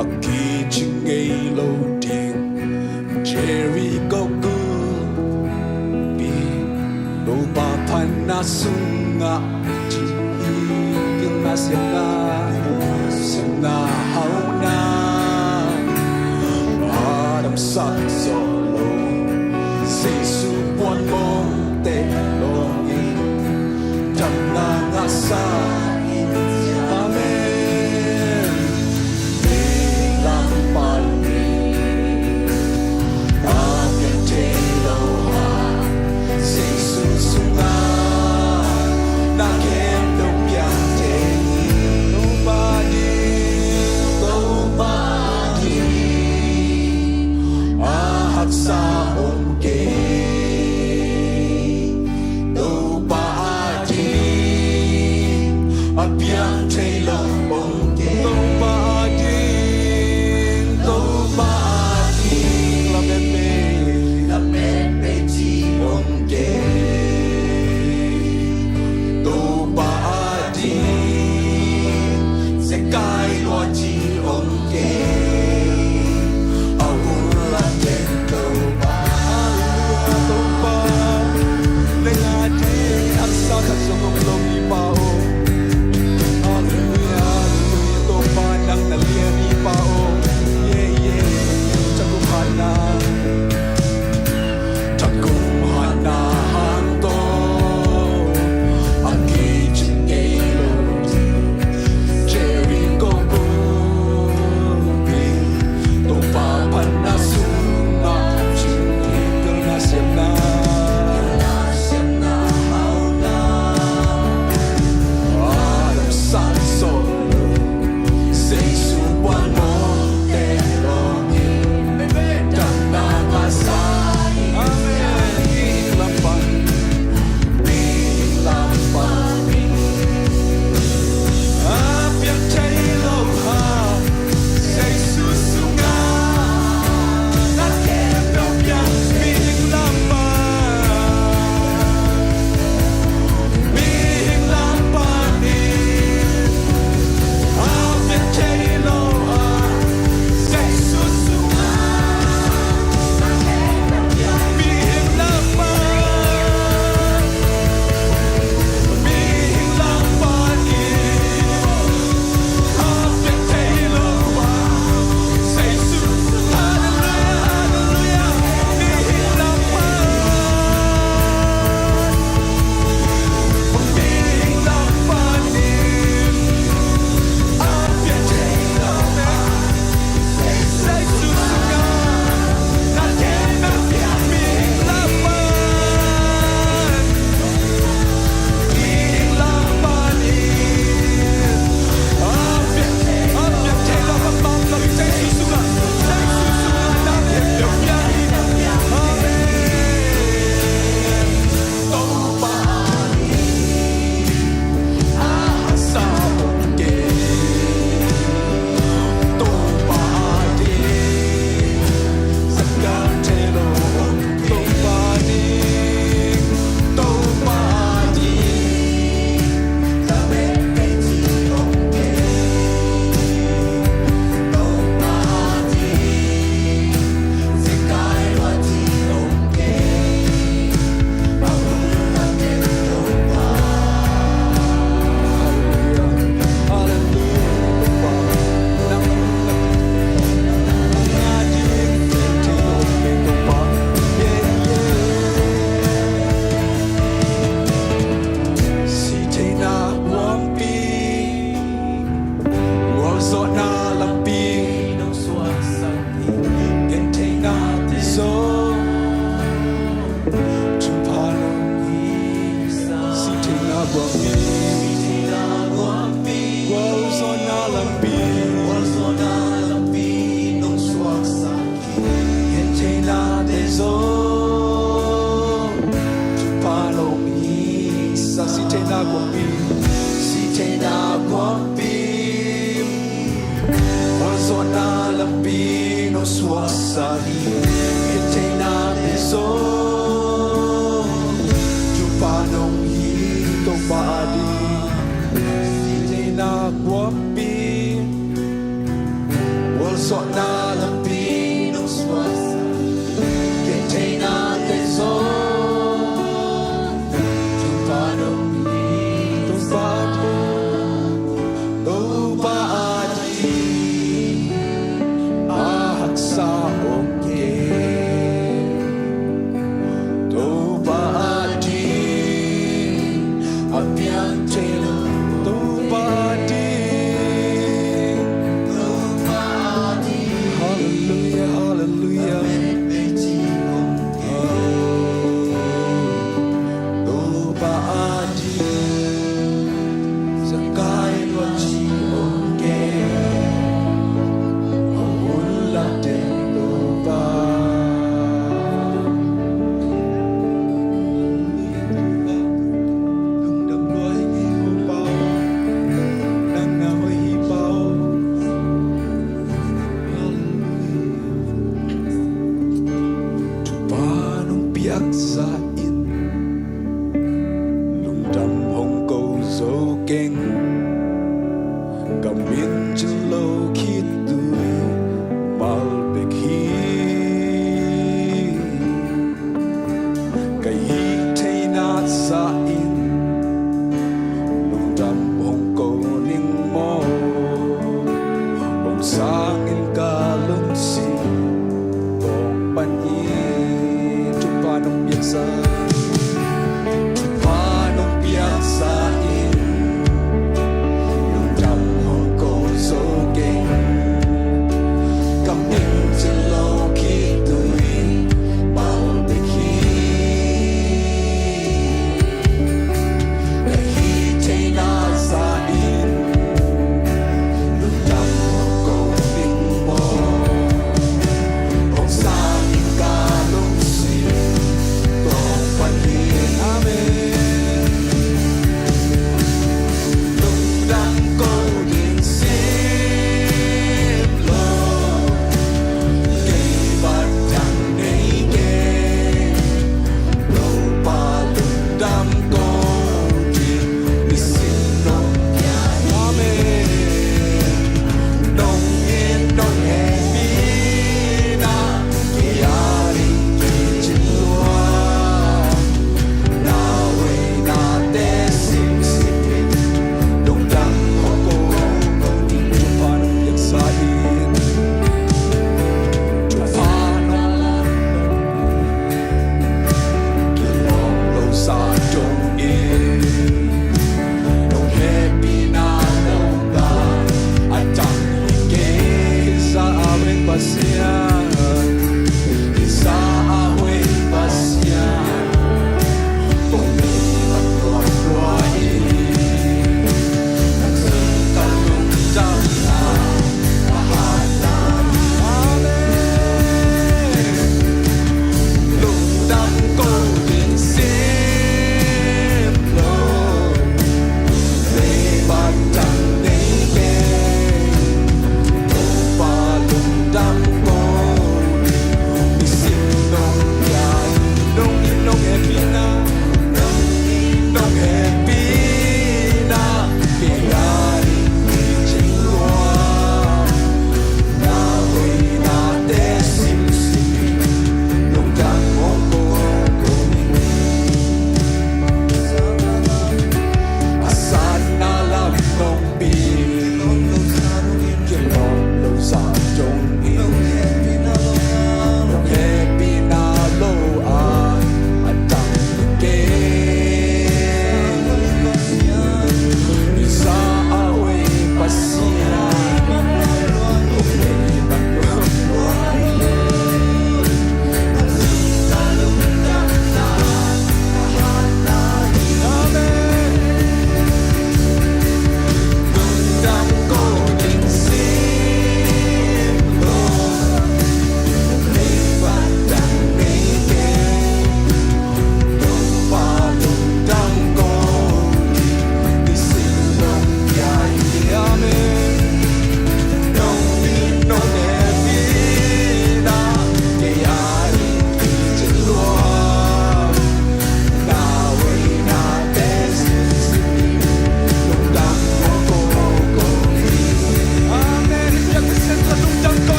a kicing ngei lo ding Jericho gulpi, Topa phatna sungah ci hi. Pilna siamna, siamna hauhna a damsak zawh lo, Jesu puan mawngte lawngin damna ngahsa in. Amen. Veilam panin a piang thei lo a, Jesu sungah na khempeuh piang thei hi. Topa ding, Topa ding a haksa om kei. Topa ading a piang thei lo om kei. Topa ading, Topa ading lametmei, lametmei ci om kei. Topa ading zekai lua ci om kei. A hun la ten Topa. Halleluia, Topa. Nang ading haksa khat zong om lo hi Pa aw. Gualzawhna lampi, gualzawhna lampi nong suaksak hi. Gentheinate zong Topa nong hihsak. Sihtheina guampi, sihtheina guampi, gualzawhna lampi nong suaksak hi. Gentheinate zong Topa nong hihsak. Topa ading sihtheina guampi, gualzawhna lampi nong suaksak. Gentheinate zong Topa nong hihsak. Topa ading, Topa ading a haksa om kei. Topa ading a piang thei lo. Topa ading, Topa ading. Halleluia, halleluia. Topa ading, Zakai lua ci om kei. A hun la den Topa. Lungdam lua hi Topa. Nang na hoih hi Pa aw. Halleluia. Topa nong piaksa in lungdam hong ko zo keng. Ka min cin lo khit tui mal bek hi. Ka hih theihna sa in lungdam hong ko ning maw. Hong sang in ka lungsim tawng pan hi. Topa nong piaksa, Topa nong piaksa in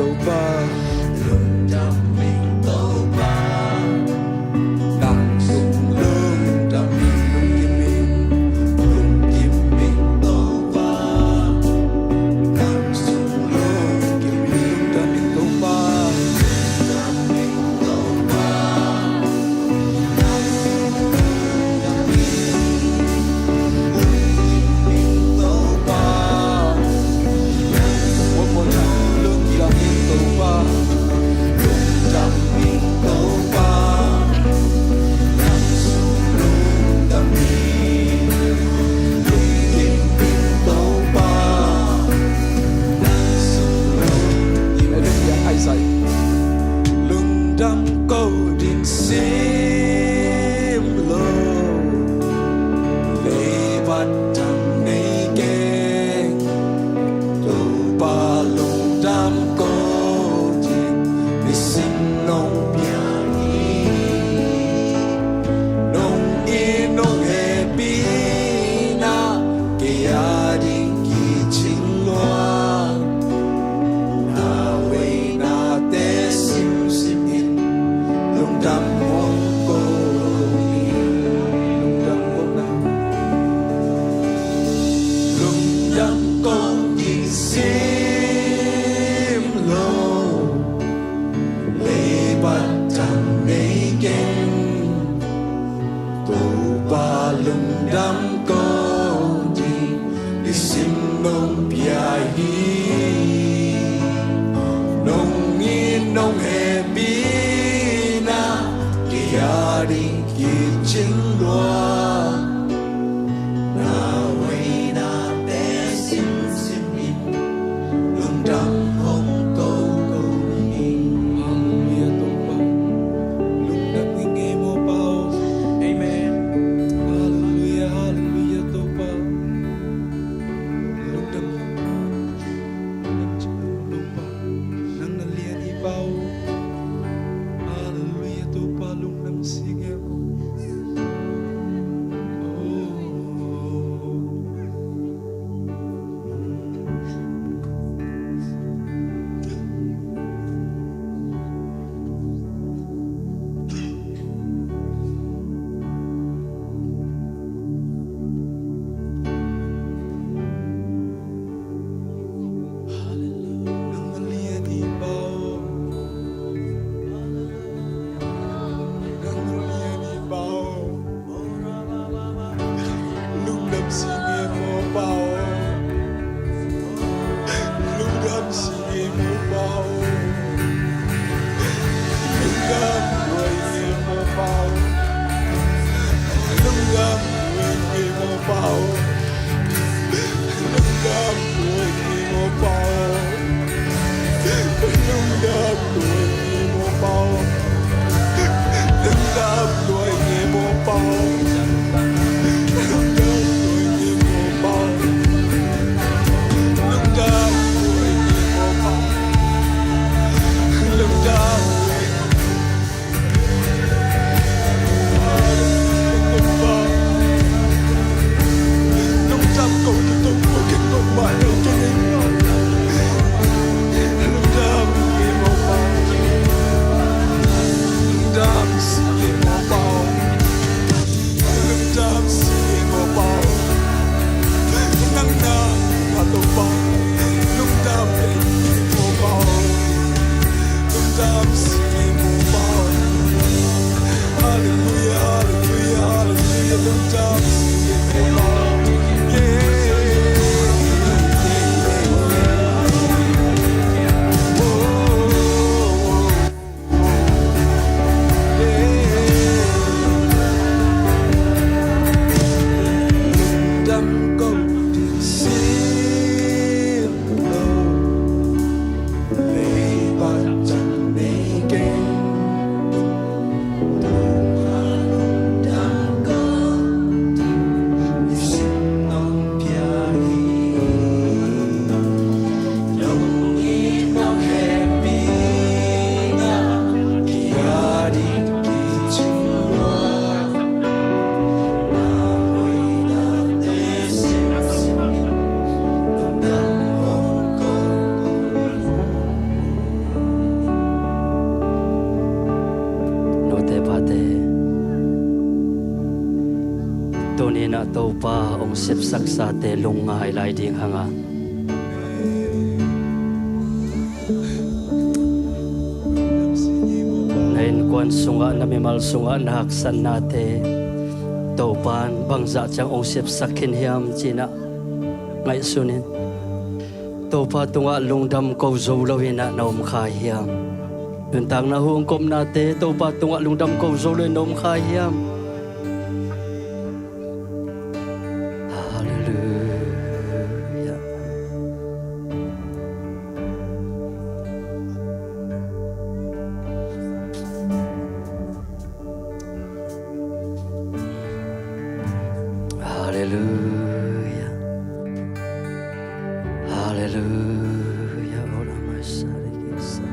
Topa, lungdam ing Topa. Nang sung lungdam ing, lungkim ing, lungkim ing Topa. Nang sung lungkim ing, lungdam ing Topa. Lungdam ing Topa. One more time. Lungdam ing Topa. Lungdam ing Topa. Lungdam ing, lungdam ing Topa. Lungdam ing Topa. Lungdam ko ding sim lo, leibat dang nei keng. Topa lungdam ko ding nisim nong pia hi. Nong it nong hehpihna kei a ding kicing lua. Na veinate simsim in lungdam hong ko hi. Lungdam ko na, lungdam ko ding sim lo, leibat dang nei keng. Topa lungdam ko ding nisim nong pia hi. Nong it nong hehpihna kei a ding kicing lua. Na veinate simsim in lungdam hong ko ko ning. Halleluiah Topa. Lungdam ing ei maw Pa aw. Amen. Halleluiah, halleluiah Topa. Lungdam, lungdam Topa. Nang na lian hi Pa aw. Halleluiah Topa, lungdam sing e. Na Topa hong sepsaksate lungngai lai ding hang a, na innkuan sungah, na mimal sungah na haksatnate Topa in bangzah ciang hong sepsak khin hiam ci-in ah ngaihsun in. Topa tungah lungdam ko zo loin ah na om kha hiam? Nuntakna hong kopnate Topa tungah lungdam ko zo loin na om kha hiam? Halleluia. Halleluia. Halleluia. Ora masarikisa.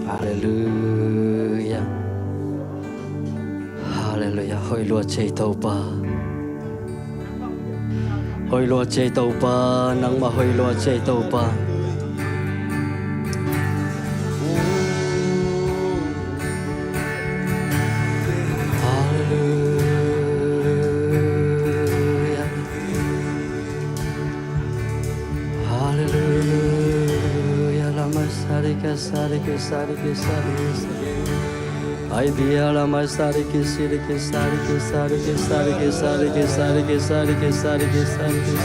Halleluia. Halleluia. Hoih lua ci ei Topa. Hoih lua ci ei Topa. Nangmah hoih lua ci ei Topa. Halleluia. Halleluia. Lama sarika sarika sarika sarika. Ai bia lama sariki siriki sariki sariki sariki sariki sariki sariki sariki sariki.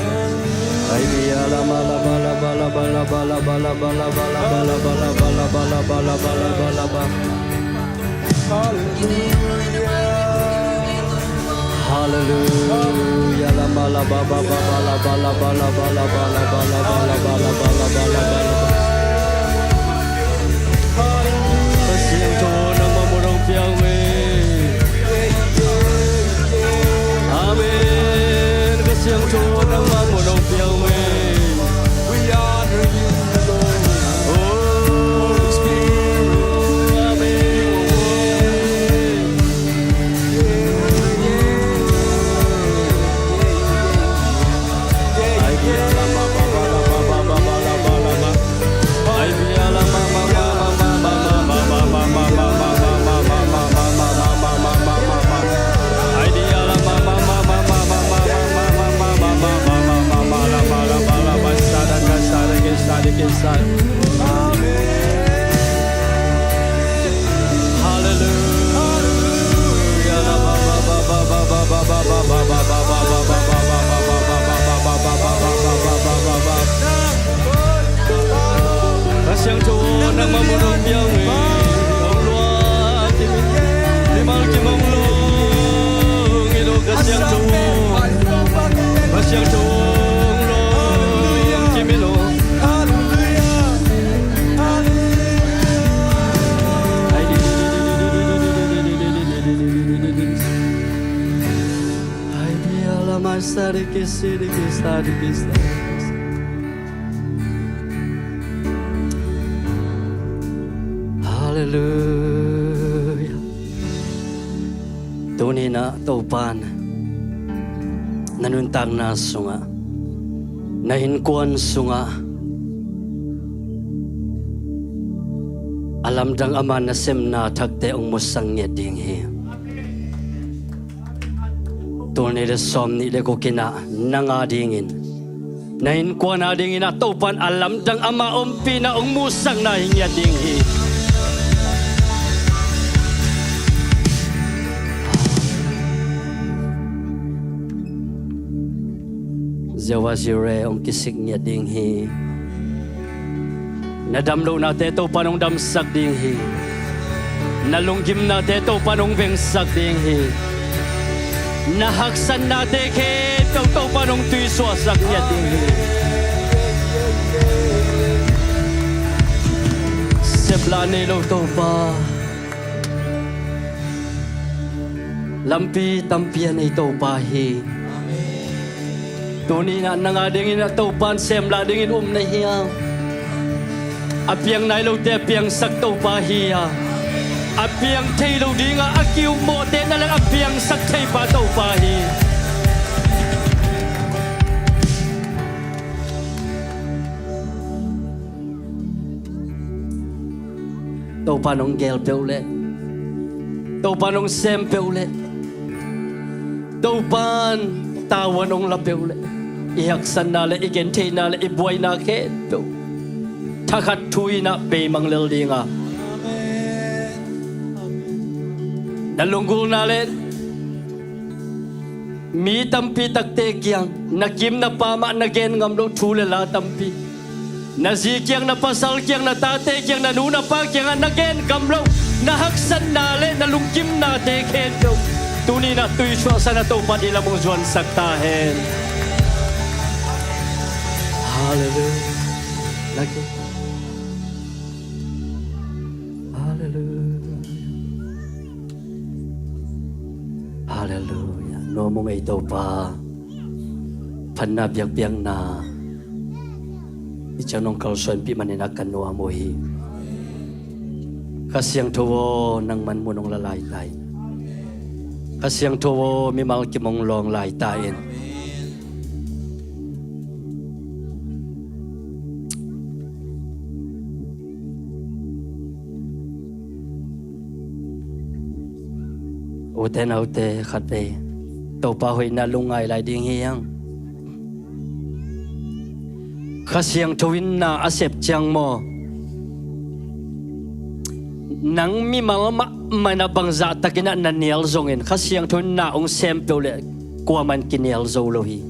Ai bia lama lama lama lama lama lama lama lama lama lama lama lama lama lama lama lama. Haleluya. Lama lama lama lama lama lama lama lama lama lama lama lama lama lama lama. Ka siangtho nangmah mun hong pia ung ei. Amen. Ka siangtho nangmah mun hong pia ung ei. Oh, amen. Haleluya. Ka siangtho nangmah mun hong pia ung ei. Hong luang kim in, mimal kim hong luang in oh, ka siangtho. Ka siangtho hong luang kim in oh. Ai bia lama sariki siriki sariki sariki. Haleluya. Tuni-in ah Topa in na nuntakna sungah, na innkuan sungah a lamdang ama nasemna thakte hong musak ngiat ding hi. Tul nih le sawmnih le guk in ah nang a dingin, na innkuan a dingin ah Topa in a lamdang ama ompihna hong musakna hi ngiat ding hi. Jehovah Jireh hong kisik ngiat ding hi. Na damlohnate Topa in hong damsak ding hi. Na lunggimnate Topa in hong vengsak ding hi. Na haksatnate khempeuh Topa in hong tuisuahsak ngiat ding hi. Seplah nei lo Topa. Lampi tampi a nei Topa hi. Tuni-in ah nang a dingin ah Topa in semlah dingin um na hiam? A piang nai lote a piangsak Topa hi a, a piang thei lo dingah a ki-upmawhte na lak a piangsak theipa Topa hi. Topa'n hong geel peuh leh, Topa'n hong sem peuh leh, Topa'n tavuan hong la peuh leh, i haksatna leh i gentheihna leh i buaina khempeuh thakhat thu in ah beimang lel ding a, na lunggulhna leh mi tampi takte kiang, na kim na pam ah na gen ngam loh thu leh la tampi, na zi kiang, na pasal kiang, na tate kiang, na nu na pa kiangah na gen ngam loh na haksatna leh na lungkimnate khempeuh tuni in ah tuisuahsan a Topa'n i lam hong zuansak ta hen. Halleluiah. Na gen. Halleluiah. Halleluiah. Nuam ung ei Topa. Phatna biakpiakna i ciang nong kalsuanpih manin ah ka nuam uh hi. Kha Siangtho aw, nangman mun hong la lai ta in. Kha Siangtho aw, mimal kim hong lawng lai ta in. Ute naute, khatvei Topa hoihna lungngai lai ding hi hang. Kha Siangtho in na a sep ciang maw, nang mimal mahmah in ah bangzah takin ah na nial zongin Kha Siangtho in na hong sem peuh leh kuaman kinial zo lo hi.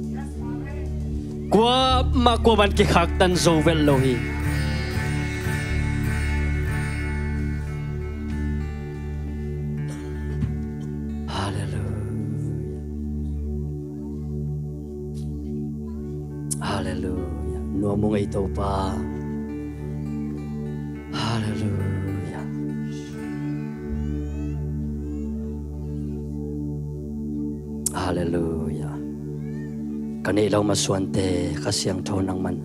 Kuamah kuaman kikhaktan zo vet lo hi. Halleluiah. Halleluiah. Nuam ung ei Topa. Halleluiah. Halleluiah. Ka neih lo masuante, Kha Siangtho nangman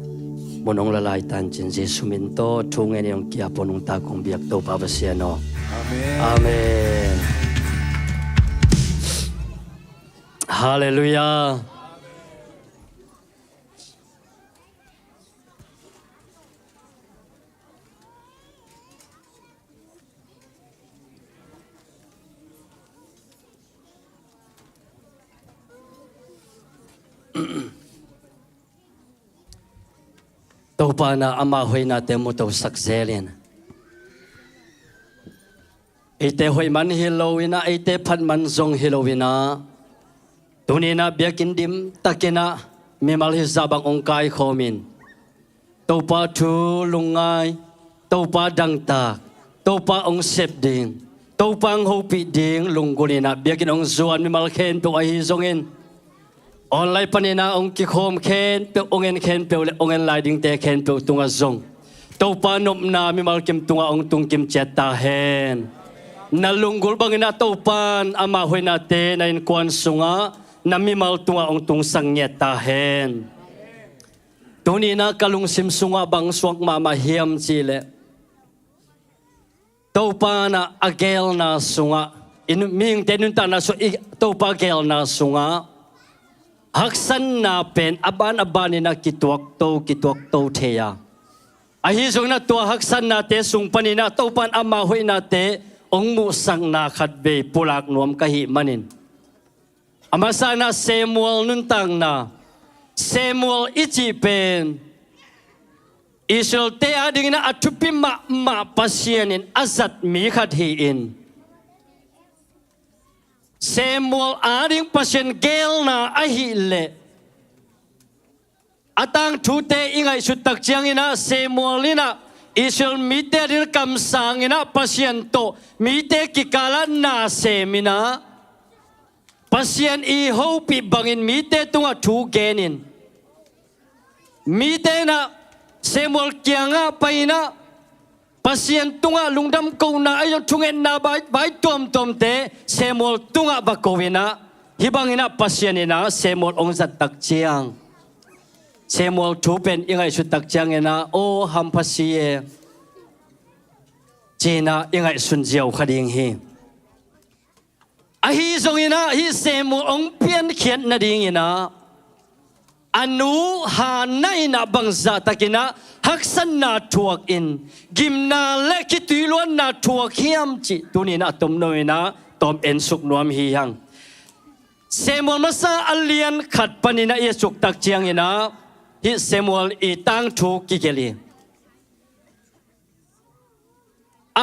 mun hong la lai ta in cin, Jesuh min tawh thu ngen in hong ki-ap un, nungta kong biak Topa Pasian aw. Amen. Amen. Halleluiah. Topa in ah ama hoihnate mutosak zel in, eite hoih man hi lo in ah, eite phat man zong hi lo in ah, tuni in ah biakinn dim takin ah mimal hizah bang hong kaikhawm in, Topa thu lungngai, Topa dangtak, Topa hong sep ding, Topa hong hopih ding lunggulh in ah biakinn hong zuan mimal khempeuh ahi zongin, online panin ah hong kikhawm khempeuh, hong en khempeuh leh hong en lai dingte khempeuh tungah zong Topa nopna mimal kim tungah hong tung kim ciat ta hen. Na lunggulh bangin ah Topa in ama hoihnate na innkuan sungah, na mimal tungah hong tungsak ngiat ta hen. Tuni in ah ka lungsim sungah bang suak mahmah hiam cih leh, Topa in ah a geelna sungah, i nu-, mihingte nuntakna sungah, i Topa geelna sungah haksatna pen a ban a ban in ah kituakto, kituakto thei a, ahi zongin ah tua haksatnate sung panin ah Topa in ama hoihnate hong muhsakna khatvei pulak nuam ka hih manin, a masa in ah Samuel nuntakna, Samuel i cih pen Israel-te adingin ah a thupi mahmah Pasian in a zat mi khat hi-in, Samuel ading Pasian geelna ahih leh a tangthute i ngaihsut tak ciangin ah Samuel in ah Israel mite adingin kamsang in ah Pasian tawh mite kikal ah na sem in ah, Pasian i hopih bangin mite tungah thu gen in, mite in ah Samuel kiangah pai in ah Pasian tungah lungdam kohna ahi zong thungetna vai, vai tuamtuamte Samuel tungah va ko in ah, hih bangin ah Pasian in ah Samuel hong zat tak ciang, Samuel thu pen i ngaihsut tak ciangin ah, aw hampha si e, ci-in ah i ngaihsun ziau kha ding hi. Ahi zongin ah hih Samuel hong piankhiat nadingin ah a nu Hannah in ah bangzah takin ah haksatna thuak in, gimna le khitui luanna thuak hiam cih tuni-in a tomno in a tawm ensuk nuam hi hang. Samuel masa a lian khat panin a i suk tak ciangin a, hih Samuel i tangthu kigelh hi.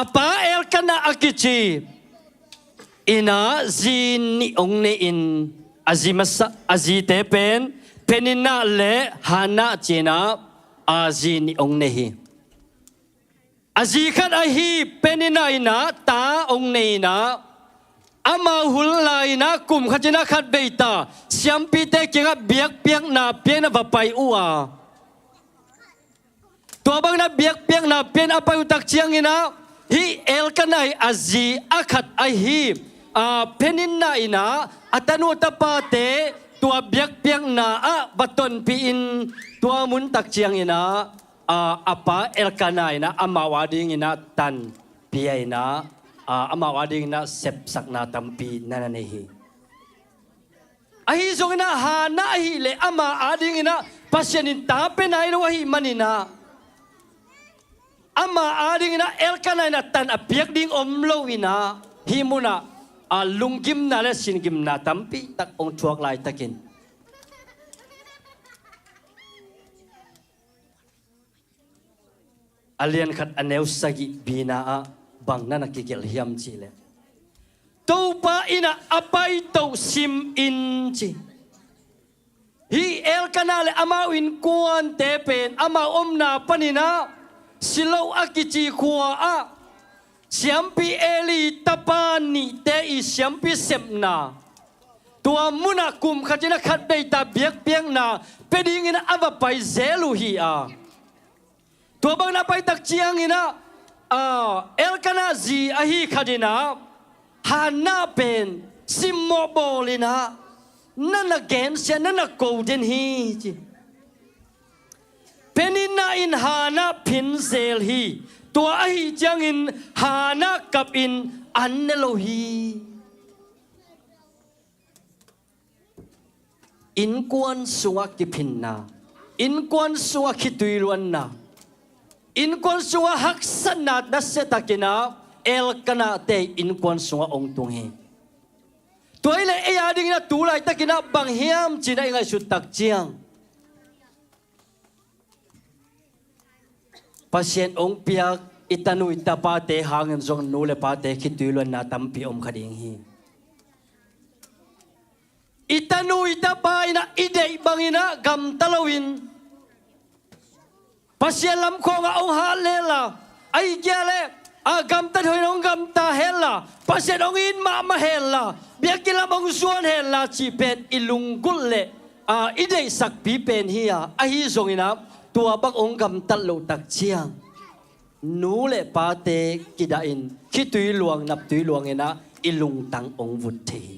A pa Elkanah a kici in a zi nih hong nei in, a zi masa, a zite pen Peninnah le Hannah ci-in a, a zi nih hong nei hi. A zi khat ahi Peninnah in a ta hong nei in a, amau hun lai-in a kum khat in a khat vei ta siampite kiangah biakpiakna pia-in a va pai uh a, tua bangin a biakpiakna pia-in a pai uh tak ciangin a, hih Elkanah a zi a khat ahi, a, Peninnah in a, a tanu a tapate tua biakpiakna ah va tonpih in, tua mun tak ciangin a, a, a pa Elkanah in a amau adingin a tan pia in a, a, amau adingin a sepsakna tampi na na nei hi. Ahi zongin a Hannah ahih leh ama adingin a Pasian in ta pia nai lo ahih manin a, ama adingin a Elkanah in a tan a piak ding om lo in a, hih munah a lunggimna le singimna tampi tak hong thuak laitakin, a lian khat a neu sagih bina ah bang na na kigelh hiam cih leh, Topa inn ah a paito sim in ci. Hih Elkanah le amau innkuante pen amau omna panin a Shiloh a kici khua ah siampi Eli tapa nihte i siampi sepna, tua munah kum khat in a khat vei ta biakpiakna pia dingin a va pai zel uh hi a. Tua bangin a pai tak ciangin a, a, Elkanah zi ahi khat in a, Hannah pen simmawh bawl in a, na na gensia, na na ko den hi ci. Peninnah in Hannah phin zel hi. Tua ahi ciangin Hannah kap in an ne lo hi. Innkuan sungah kiphinna, innkuan sungah khitui luanna, innkuan sungah haksatna nasia takin a Elkanahte innkuan sungah hong tung hi. Tua hi leh ei adingin a tu laitakin a bang hiam ci-in a i ngaihsut tak ciang, Pasian hong piak i tanu i tapate hangin zong nu le pate khitui luanna tampi om kha ding hi. I tanu i tapa in a i deih bangin a gamta loin, Pasian lam khawngah hong hat lel a, ahih kei leh a gamtat hoih in hong gamta hen la, Pasian hong it mahmah hen la, biakinn lam hong zuan hen la cih pen i lunggulh le, a, i deihsakpi pen hi a, ahi zongin a tua bang hong gamtat loh tak ciang nu le pate kidahin khitui luang, naptui luangin a i lungtang hong vut thei hi.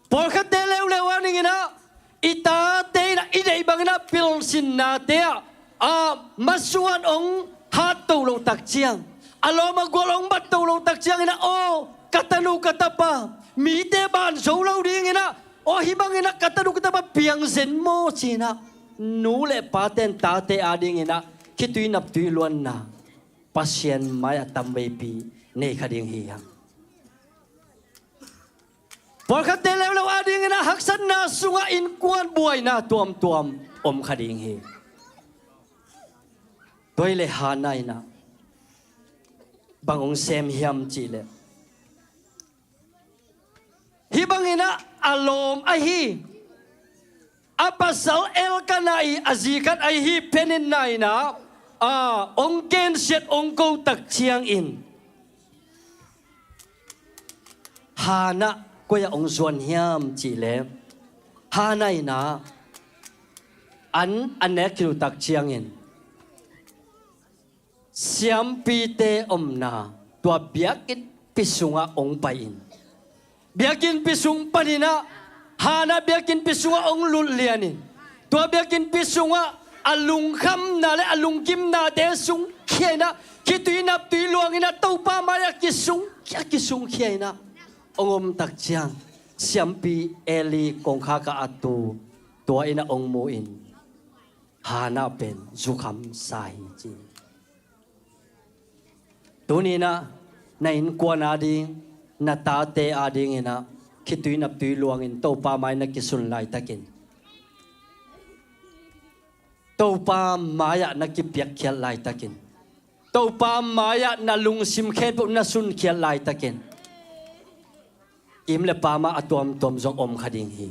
Pawlkhatte leuleu a dingin a, i tate in a i deih bangin a pilsinnate ah, a, masuan hong hatto loh tak ciang, a lawm a gual hong batto loh tak ciangin a, aw, ka tanu ka tapa, mite ban zo lo dingin a, aw, hih bangin a ka tanu ka tapa piang zen maw ci-in a, nu le pate in tate adingin a khitui naptui luanna Pasian mai-ah tamveipi nei kha ding hi hang. Pawlkhatte leuleu adingin a haksatna sungah innkuan buaina tuamtuam om kha ding hi. Tua hi leh Hannah in a bang hong sem hiam cih leh, hih bangin a, a lawm ahi, a pasal Elkanah i a zi khat ahi Peninnah in a, a, hong gensiat hong ko tak ciangin, Hannah koi-ah hong zuan hiam cih leh, Hannah in a an a nek khit uh tak ciangin siampite omna tua biakinnpi sungah hong pai-in, biakinnpi sung panin a Hannah biakinnpi sungah hong lut lianin, tua biakinnpi sungah a lungkhamna le a lunggimnate sungkhia in a, khitui naptui luangin a Topa mai-ah kisung, a kisungkhia in a hong om tak ciang, siampi Eli kongkhak ah a tu, tua in a hong mu-in, Hannah pen zukham sa hi ci. Tuninah na innkuan ading, na tate adinginah khitui naptui luangin Topa mai na kisun laitakin, Topa mai-ah na kipiakkhiat laitakin, Topa mai-ah na lungsim khempeuh na sunkhiat laitakin, kim le pamah a tuamtuam zong om kha ding hi.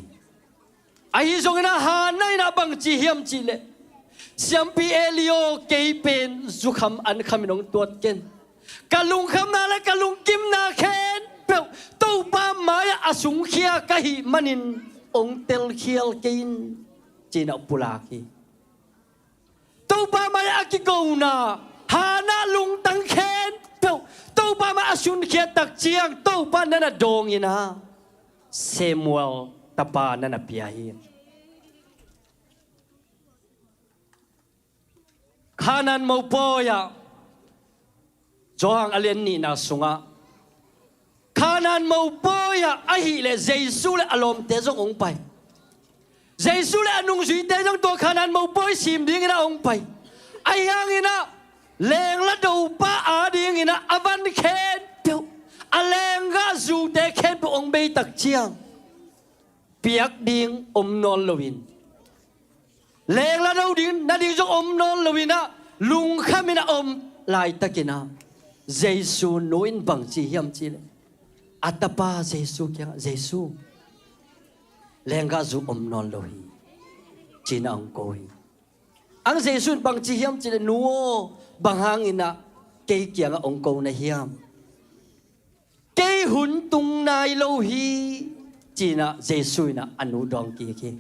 Ahi zongin ah Hannah in ah bangci hiam cihleh, Siampi Eli aw, kei pen zukham ankhamin hong tuat ken. Ka lungkhamna le ka lungkimna khempeuh Topa mai-ah a sungkhia ka hih manin hong telkhial kei in, ci-in ah pulak hi. Topa mai-ah a kikona Hannah lungtang khempeuh Topa mai-ah a sunkhiat tak ciang Topa na na dawngin ah Samuel tapa na na pia hi. Kanaan mopawi-ah, Johan a lian nihna sungah, Kanaan mopawi-ah ahih leh Jesu le a lawmte zong hong pai. Jesu le a nungzuite zong tua Kanaan mopawi sim dingin ah hong pai. Ahi hangin ah lengla dopa adingin ah a van khempeuh, a lenggah zute khempeuh hong bei tak ciang, piak ding om nawn loin, lengla do ding nading zong om nawn loin ah lungkhamin a om laitakin ah Jesu nu in bangci hiam cihleh, a tapa Jesu kiangah, Jesu, lenggah zu om nawn lo hi, ci-in ah hong ko hi. Ang Jesu in bangci hiam cihleh, nu aw, bang hangin ah kei kiangah hong ko na hiam? Kei hun tung nai lo hi, ci-in ah Jesu in ah a nu dawng kik hi.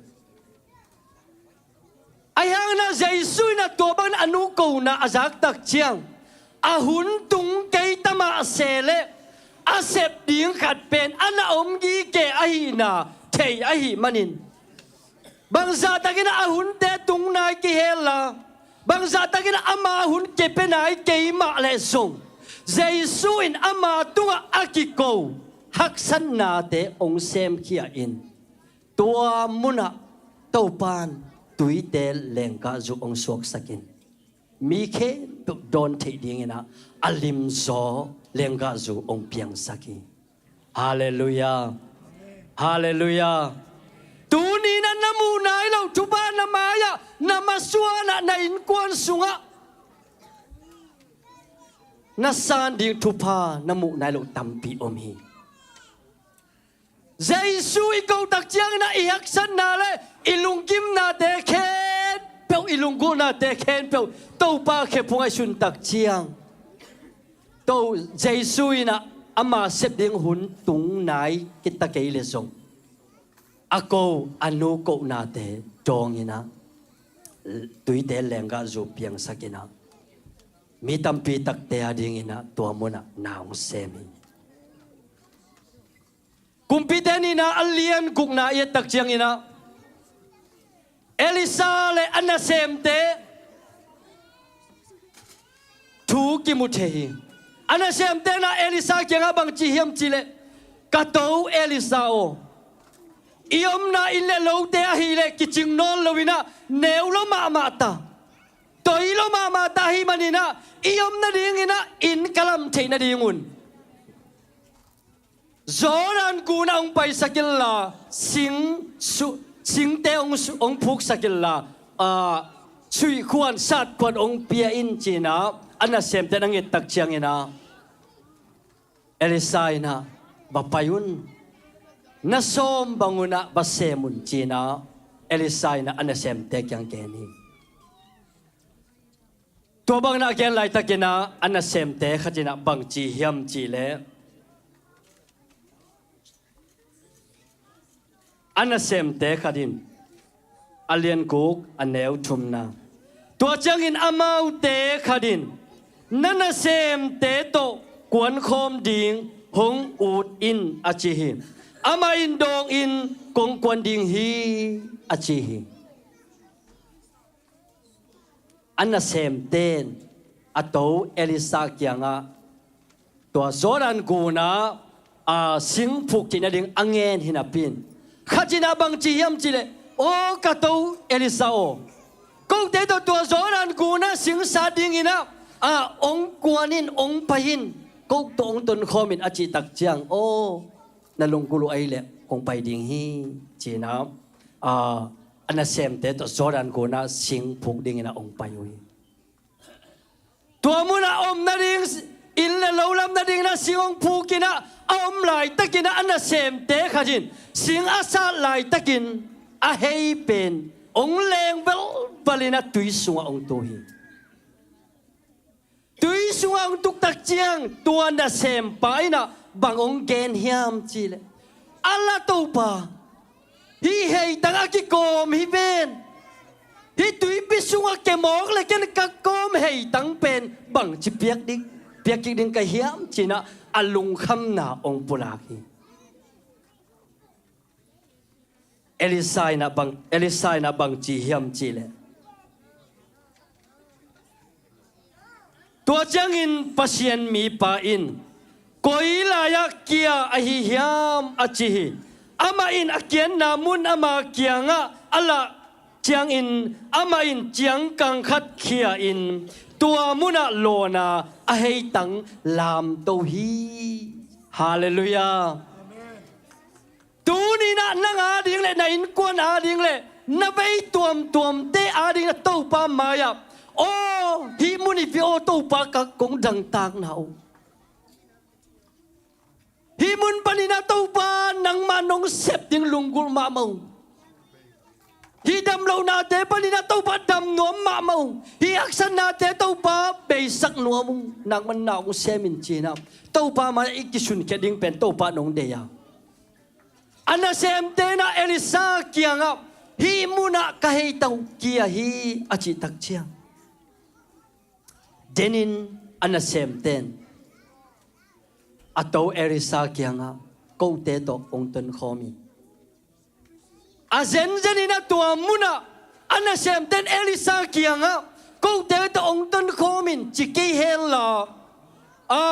Ahi hangin ah Jesu in ah tua bangin a nu kona a zak tak ciang, a hun tung kei ta mah se leh a sep ding khat pen a na om gige ahihna thei ahih manin, bangzahtakin ah a hunte tung nai kihel a, bangzahtakin ah ama hun kipia nai kei mah leh zong, Jesu in ama tungah a kiko haksatnate hong semkhia in, tua munah Topa in tuite lenggah zu hong suaksak in, mi khempeuh dawn theih dingin ah a limzaw lenggah zu hong piangsak hi. Halleluiah. Halleluiah. Tuni-in ah na muh nai loh thupha na mai-ah, na masuanah, na innkuan sungah na san ding thupha na muh nai loh tampi om hi. Jesu i ko tak ciangin ah i haksatna le i lungkimnate khempeuh, i lunggulhnate khempeuh Topa khephungah i sun tak ciang, To, Jesu in ah ama sep ding hun tung nai kei ta kei leh zong, a ko, a nu konate dawngin ah tuite lenggah zu piangsak in ah mi tampi takte adingin ah tua munah na hong sem hi. Kumpite nihna a lian gukna i et tak ciangin ah Elisha le a nasemte thu kimu thei hi. A nasemte in ah Elisha kiangah bangci hiam cihleh, ka to Elisha aw, i omna inn le lote ahih leh kicing nawn loin ah neu lua mahmah ta, toi lua mahmah ta ahih manin ah i om nadingin ah inn ka lam theih nadingun Jordan gunah hong paisak inla, sing su-, singte hong su-, hong phuksak inla, aa, suihkhuan, satkhuan hong pia in, ci-in ah a nasemte na nget tak ciangin ah Elisha in ah, va pai un, na sawm bang un ah va sem un, ci-in ah Elisha in ah a nasemte kiang gen hi. Tua bangin ah a gen laitakin ah a nasemte khat in ah bangci hiam cihleh, a nasemte khat in, a lian guk a neu thumna, tua ciangin amaute khat in, na nasemte tawh kuankhawm ding hong ut in, a ci hi. Amah in dawng in, kong kuan ding hi, a ci hi. A nasemte in a to Elisha kiangah tua Jordan gunah, aa, sing phuk theih nading a ngen hi napi in, khat in ah bangci hiam cihleh, aw ka to Elisha aw, Kote tawh tua Jordan gunah sing sat dingin ah, ah, hong kuan in, hong pai in, ko tawh hong tonkhawm in a cih tak ciang, aw, na lunggulh uh ahih leh kong pai ding hi, ci-in ah, ah, a nasemte tawh Jordan gunah sing phuk dingin ah hong pai uh hi. Tua munah om nading, inn le lo lam nading na sing hong phuk in ah, a om laitakin ah a nasemte khat in sing a sat laitakin a hei pen hong leng velval in ah tui sungah hong tu hi. Tui sungah hong tuk tak ciang tua nasempa in ah bang hong gen hiam cih leh, a la Topa, hih heitang a kikawm hi ven, hih tuipi sungah kei mawk le ken ka kawm heitang pen bangci piak ding, piak kik ding ka hiam ci-in ah a lungkhamna hong pulak hi. Elisha in ah bang, Elisha in ah bang ci hiam cih leh, tua ciangin Pasian mipa in, koi lai-ah kia ahi hiam a ci hi. Amah in a kiatna mun ama kiangah a lah ciangin amah in ciangkang khat khia in tua munah lawna a heitang lamto hi. Halleluiah. Tuni-in ah nang ading le na innkuan ading le na vei tuamtuamte ading le Topa mai-ah, aw, hih mun i pi aw Topa, ka kong dangtakna uh, hih mun panin ah Topa nangmah nong sep ding lunggulh mahmah uh. Hih damlohnate panin ah Topa dam nuam mahmah uh. Hih haksatnate Topa beisak nuam uh. Nangmah na hong sem in ci-in ah Topa mai-ah i kisunkhia ding pen Topa in hong deih a, a nasemte in ah Elisha kiangah hih munah ka heitang uh kia hi a cih tak ciang, denin a nasemte in a to Elisha kiangah, kote tawh hong tonkhawm in. A zenzen in ah tua munah a nasemte in Elisha kiangah, kote tawh hong tonkhawm in ci kei hen la, a,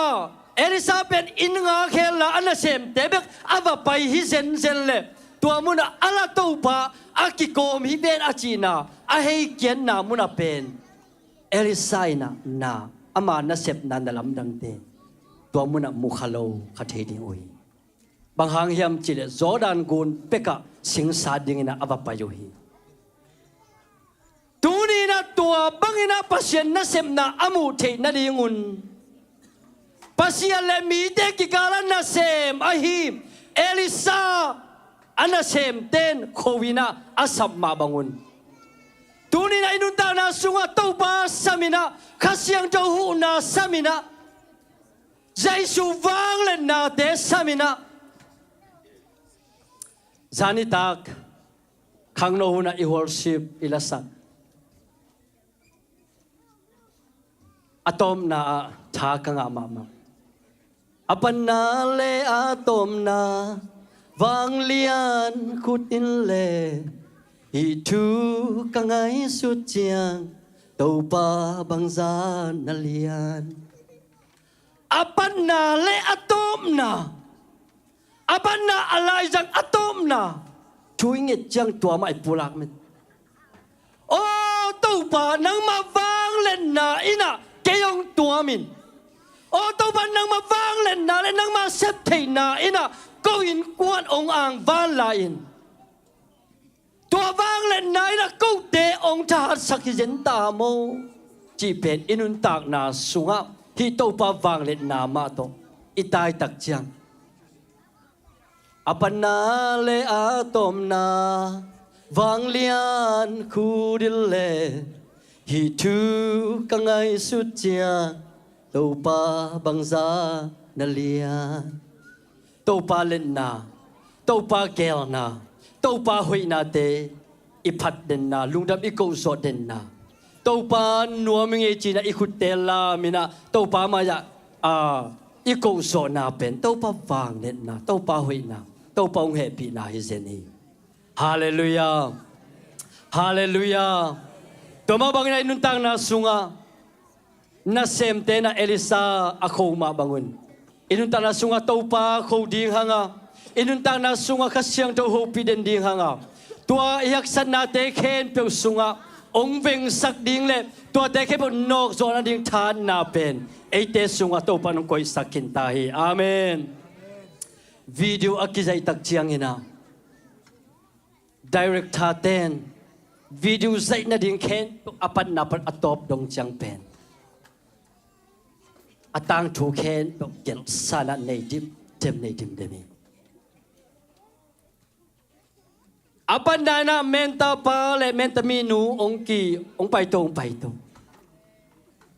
Elisha pen inn ngak hen la a nasemte bek a va pai hi zenzen leh, tua munah a la Topa a kikawm hi ven a cihna a hei kiatna munah pen Elisha in ah na, ama nasepna na lamdangte tua munah mu kha lo kha thei ding uh hi. Bang hang hiam cih leh Jordan gun pekah sing sat dingin ah a va pai uh hi. Tuni-in ah tua bangin ah Pasian nasepna a muh theih nadingun Pasian le mite kikalah nasem ahi Elisha a nasemte in kho in ah a sap mah bangun, tuni-in ah i nuntakna sungah Topa sam in ah, Kha Siangtho huhna sam in ah, Jesu vangliatnate sam in ah, zanitak khangno hunah i worship i lasak a tawpna ah tha ka ngah mahmah. A panna le a tawpna vanglian khut in le hih thu ka ngaihsut ciang Topa bangzah na lian. A panna le a tawpna, a panna a laizang a tawpna thu i nget ciang tua mah i pulak met. Aw Topa, nangmah vangliatna in ah kei hong tuam in. Aw Topa, nangmah vangliatna le nangmah septheihna in ah ko innkuan hong angvan lai in. Tua vangliatna in ah kote hong thahatsak hi zen ta maw, cih pen i nuntakna sungah hih Topa vangliatna mah tawh i taitak ciang, a panna le a tawpna vanglian khut in le hih thu ka ngaihsut ciang Topa bangzah na lian. Topa liatna, Topa geelna, Topa hoihnate i phat denna, lungdam i kohzawh denna, Topa nuam i ngei ci-in ah i khutte lam in ah Topa mai-ah, a, i kohzawhna pen Topa vangliatna, Topa hoihna, Topa hong hehpihna hi zen hi. Halleluiah. Halleluiah. Tua mah bangin ah i nuntakna sungah nasemte in ah Elisha a kho mah bangun i nuntakna sungah Topa kho ding hang a, i nuntakna sungah Kha Siangtho hopih den ding hang a, tua i haksatnate khempeuh sungah hong vengsak ding le tuate khempeuh nawkzawh nading thahatna pen eite sungah Topa in hong koihsak khin ta hi. Amen. Video a kizaihtak ciangin ah, director ten video zaih nading khempeuh a patna pan a tawp dong ciang pen a tangthu khempeuh gelhsa in ah nei dimdem, nei dimdem hi. A patna in ah mentapa le mentaminu hong ki, hong paito, hong paito.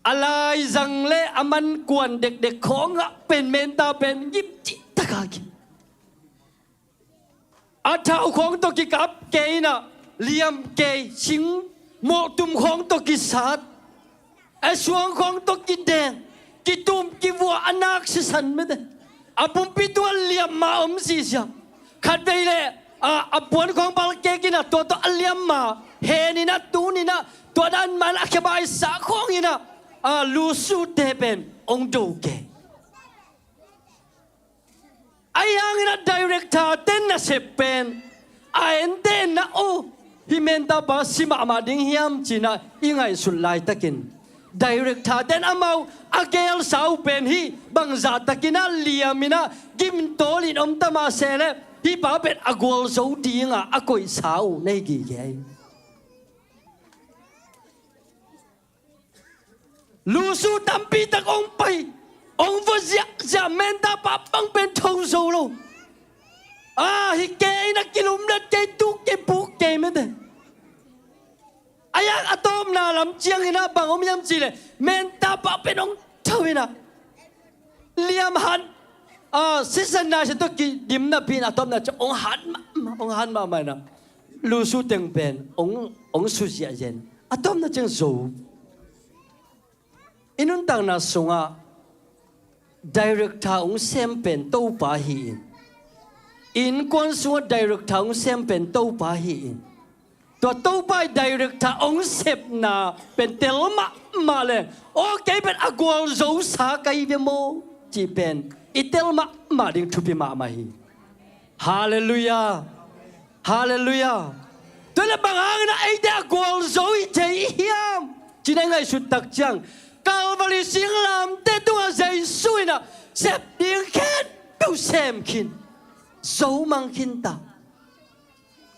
A laizang le a man kuan dekdek khawngah pen menta pen gim cihtak a gim. A thau khawng tawh kikap kei in ah, liam kei, sing mawhtum khawng tawh kisat, a suang khawng tawh kideng, kitum kivua a nak sisan mete. A pumpi tungah liam ma om sisia. Khatvei le a, a puan khawng bal kek in ah tua tawh a liam ma hen in ah, tun in ah tua dan man a khebai sa khawng in ah, a, lusute pen hong do kei. Ahi hangin ah director ten nasep pen a ente in ah, oh, hih mentapa si mahmah ding hiam ci-in ah i ngaihsut laitakin, director ten amau a gelsa uh pen hih bangzahtakin ah liam in ah gimtawl in om ta mah se leh hih pa pen a gualzo dingah a koihsa uh na hi gige hi. Lusu tampi tak hong pai, hong vua ziahziah, mentapa bang pen tho zo lo. A, hi kei in ah kilumlet kei, tuk kei, puk kei mete. A yak a tawpna lam ciangin ah bang om hiam cih leh mentapa pen hong tho in ah liam han, a, sisan nai sa tawh kidim napi in a tawpna ciang hong han mahmah, hong han mahmah in ah lusu teng pen hong, hong su ziahziah in a tawpna ciang zo. I nuntakna sungah director hong sem pen Topa hi-in, innkuan sungah director hong sem pen Topa hi-in, tua Topa i director hong sepna pen tel mahmah leh, aw, kei pen a gualzosa ka hi ve maw cih pen i tel mahmah ding thupi mahmah hi. Halleluiah. Halleluiah. Tua leh bang hangin ah eite a gualzo i thei i hiam ci-in ah i ngaihsut tak ciang, Calvary singlamteh tungah Jesu in ah sep ding khempeuh sem khin, zo mang khin ta.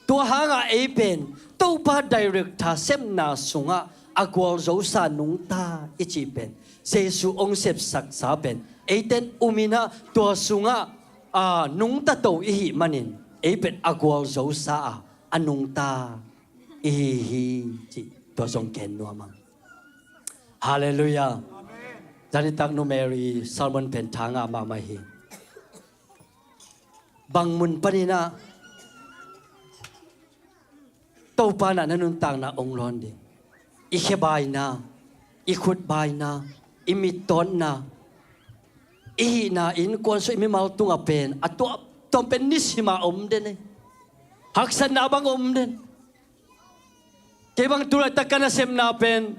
Tua hangah ei pen Topa director sepna sungah a gualzosa nungta i cih pen Jesu hong sepsaksa pen eite in um in ah tua sungah, a, nungta to i hih manin ei pen a gualzosa a, a nungta i hi hi cih tua zong gen nuam ing. Halleluiah. Zanitak Nu Mary sermon pen tha ngah mahmah hi. Bang mun panin ah Topa in ah na nuntakna hong lawn ding? I khebaina, i khutbaina, i mittawtna, i hihna, i innkuan sung, i mimal tungah pen a tuamtuam pen nisim a om den e. Haksatna bang om den. Kei bang tu laitak ka nasepna pen,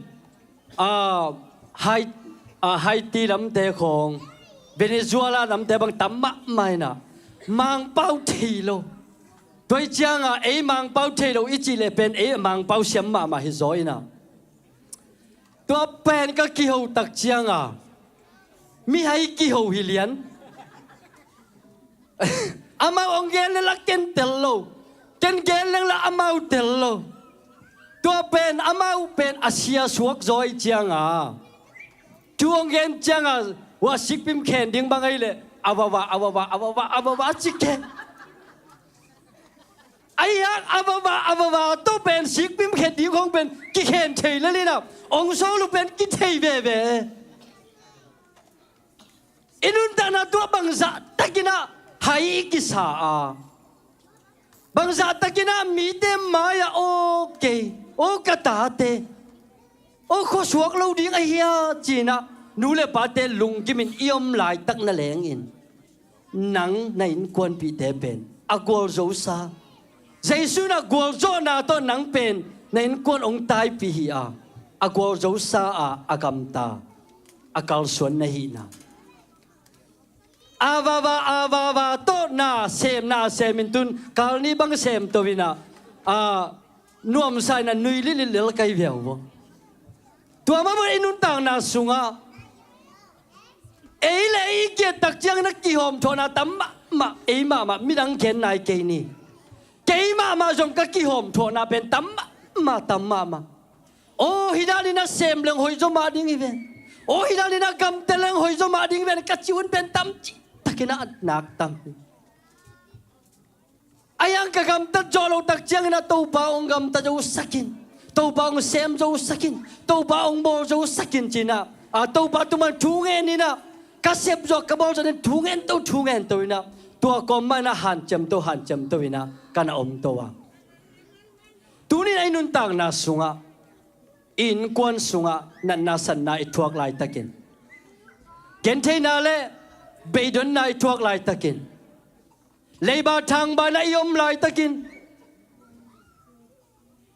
a, Hai-, a, Haiti lamte khawng, Venezuela lamte bang tam mahmah in ah Mangpau thei lo. Tua hi ciangah ei Mangpau thei lo i cih leh pen ei Mangpau siam mahmah hi zaw in ah. Tua pen ka kiho tak ciangah mihai kiho hi lian. Amau hong gen leh lah ken tel lo, ken gen leng lah amau tel lo. Tua pen amau pen a sia suak zaw ahih ciangah, thu hong gen ciangah, hua sikpim khen ding bang ahih leh, a vava, a vava, a vava, a vava ci kei. Ahi hang a vava, a vava tawh pen sikpim khen ding khawng pen kikhen thei lel in ah, hong sawl uh pen kithei veve. I nuntakna tuah bangzah takin ah hai i kisa a, bangzah takin ah mite mai-ah aw kei, aw ka tate, aw khuasuak lo ding ahi a ci-in ah nu le pate lungkimin i om laitak na lengin, nang na innkuanpihte pen a gualzosa, Jesu in ah gualzawhna tawh nang pen na innkuan hong taipih hi a, a gualzosa ah a gamta, a kalsuan na hihna. A vava, a vava tawh na sem, na sem in tun kal nih bang sem to in ah, a, Nuamsa in a nui lilil lel kai viau vua. Tua mah bang i nuntakna sungah ei le ei i kiat tak ciangin a kihawmthawhna tam mahmah, ei mahmah midang gen nai kei ni. Kei mahmah zong ka kihawmthawhna pen tam mahmah, tam mahmah. Aw, hi danin a sem leng hoih zaw mah ding hi ven. Aw, hi danin a gamta leng hoih zaw mah ding hi ven ka ci hun pen tam cih takin a nak tam hi. A hiang ka gamtat zawh loh tak ciangin a Topa hong gamta zo sakin, Topa hong sem zo sakin, Topa hong bawl zo sakin ci-in ah, a Topa tungah thu ngen in ah, ka sep zawh ka bawl zawh in thu ngen to, thu ngen to in ah, tua kawm mah in ah hanciam to, hanciam to in ah ka na om to a. Tuni-in a i nuntakna sungah, i innkuan sungah natna satna i thuak laitakin, gentheihna le beidonna i thuak laitakin, leiba thangba in ah i om laitakin,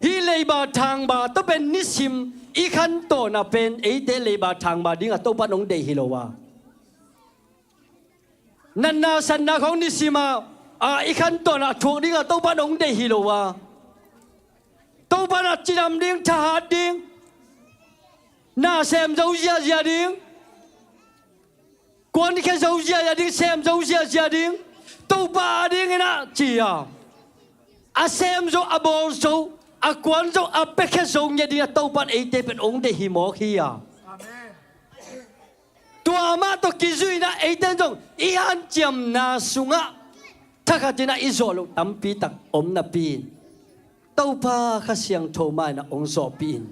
hih leiba thangba tawh pen nisim i khantohna pen eite leiba thangba dingah Topa in hong deih hi lo a. Natna satna khawng nisim a, a i khantohna a thuak dingah Topa in hong deih hi lo a. Topa in a cidam ding, thahat ding, na sem zo ziazia ding, kuankhia zo ziazia ding, sem zo ziazia ding, Topa a dingin ah ci a, a sem zo, a bawl zo, a kuan zo, a piakhia zo ngiat dingah Topa in eite pen hong deih hi mawk hi a. Amen. Tua mah tawh kizuih in ah eite in zong i hanciamna sungah thakhat in ah i zawh loh tampi tak om napi-in, Topa Kha Siangtho mah in ah hong zawhpih in,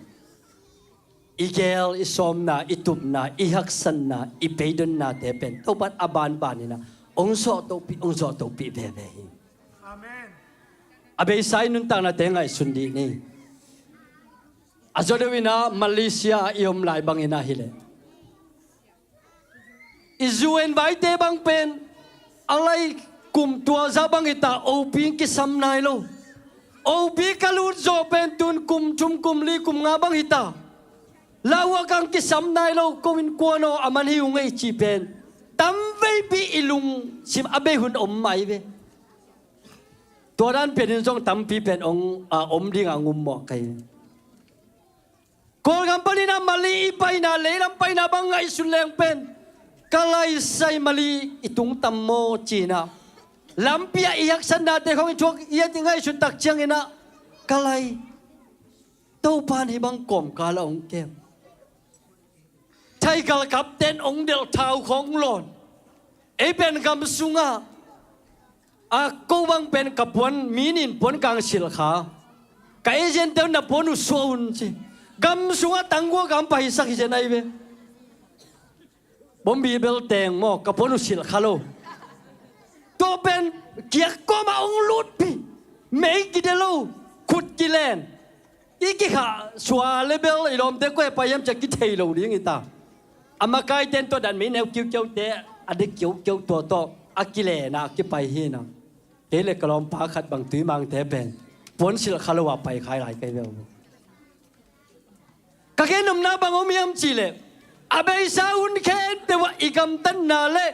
i gel, i sawmna, i tupna, i haksatna, i beidonnate pen Topa in a banban in ah hong zawh tohpih, hong zawh tohpih veve hi. Amen. A beisa i nuntaknate ngaihsun dih ni. A zaw deuh in ah Malaysia ah i om lai bangin ah hi leh, i zu en vaite bang pen a lai kum tua zah bang hi ta, opi kisam nai lo. Opi ka lut zawh pen tun kum thum, kum li, kum nga bang hi ta. Lauhuai kang kisam nai lo, ko innkuan aw, a man hi ung ei ci pen tamveipi i lungsim a bei hun om mai ve. Tua dan pen in zong tampi pen hong, a, om dingah ngummawh kai. Kawlgam panin ah Mali i paina, leilam paina bang ngaihsun leng pen ka lai sai, Mali i tung tam maw ci-in ah, lampi ah i haksatnate khawng i thuak i et i ngaihsut tak ciangin ah ka lai, Topa in hih bang kawmkal ah hong kem. Thai galkapte in hong delh, thau khawng lawn. Ei pen gam sungah a, ko bang pen ka puan, mi nih in puan kang silh kha, ka agent-te un na puan uh suah un ci. Gam sungah tanggual gam paisak hi zen ahi ve. Bombi bel teng maw, ka puan uh silh kha lo. Tua pen kiak kawmah hong lutpih, mei kide lo, khut kilen. I kikhah sua le bel i lawmte kua pai hiam ci-a kithei lo ding hi ta. A makaite in tua dan mei neu kiukiaute, a dik kiukiau tua tawh a kilen a kipai hi na. Kei le ka lawmpa khat bang Tuimangte pen puan silh kha lo a pai khai lai kei ve uh. Ka gen nopna bang om hiam cih leh, a beisa hun khempeuh ah i gamtatna le,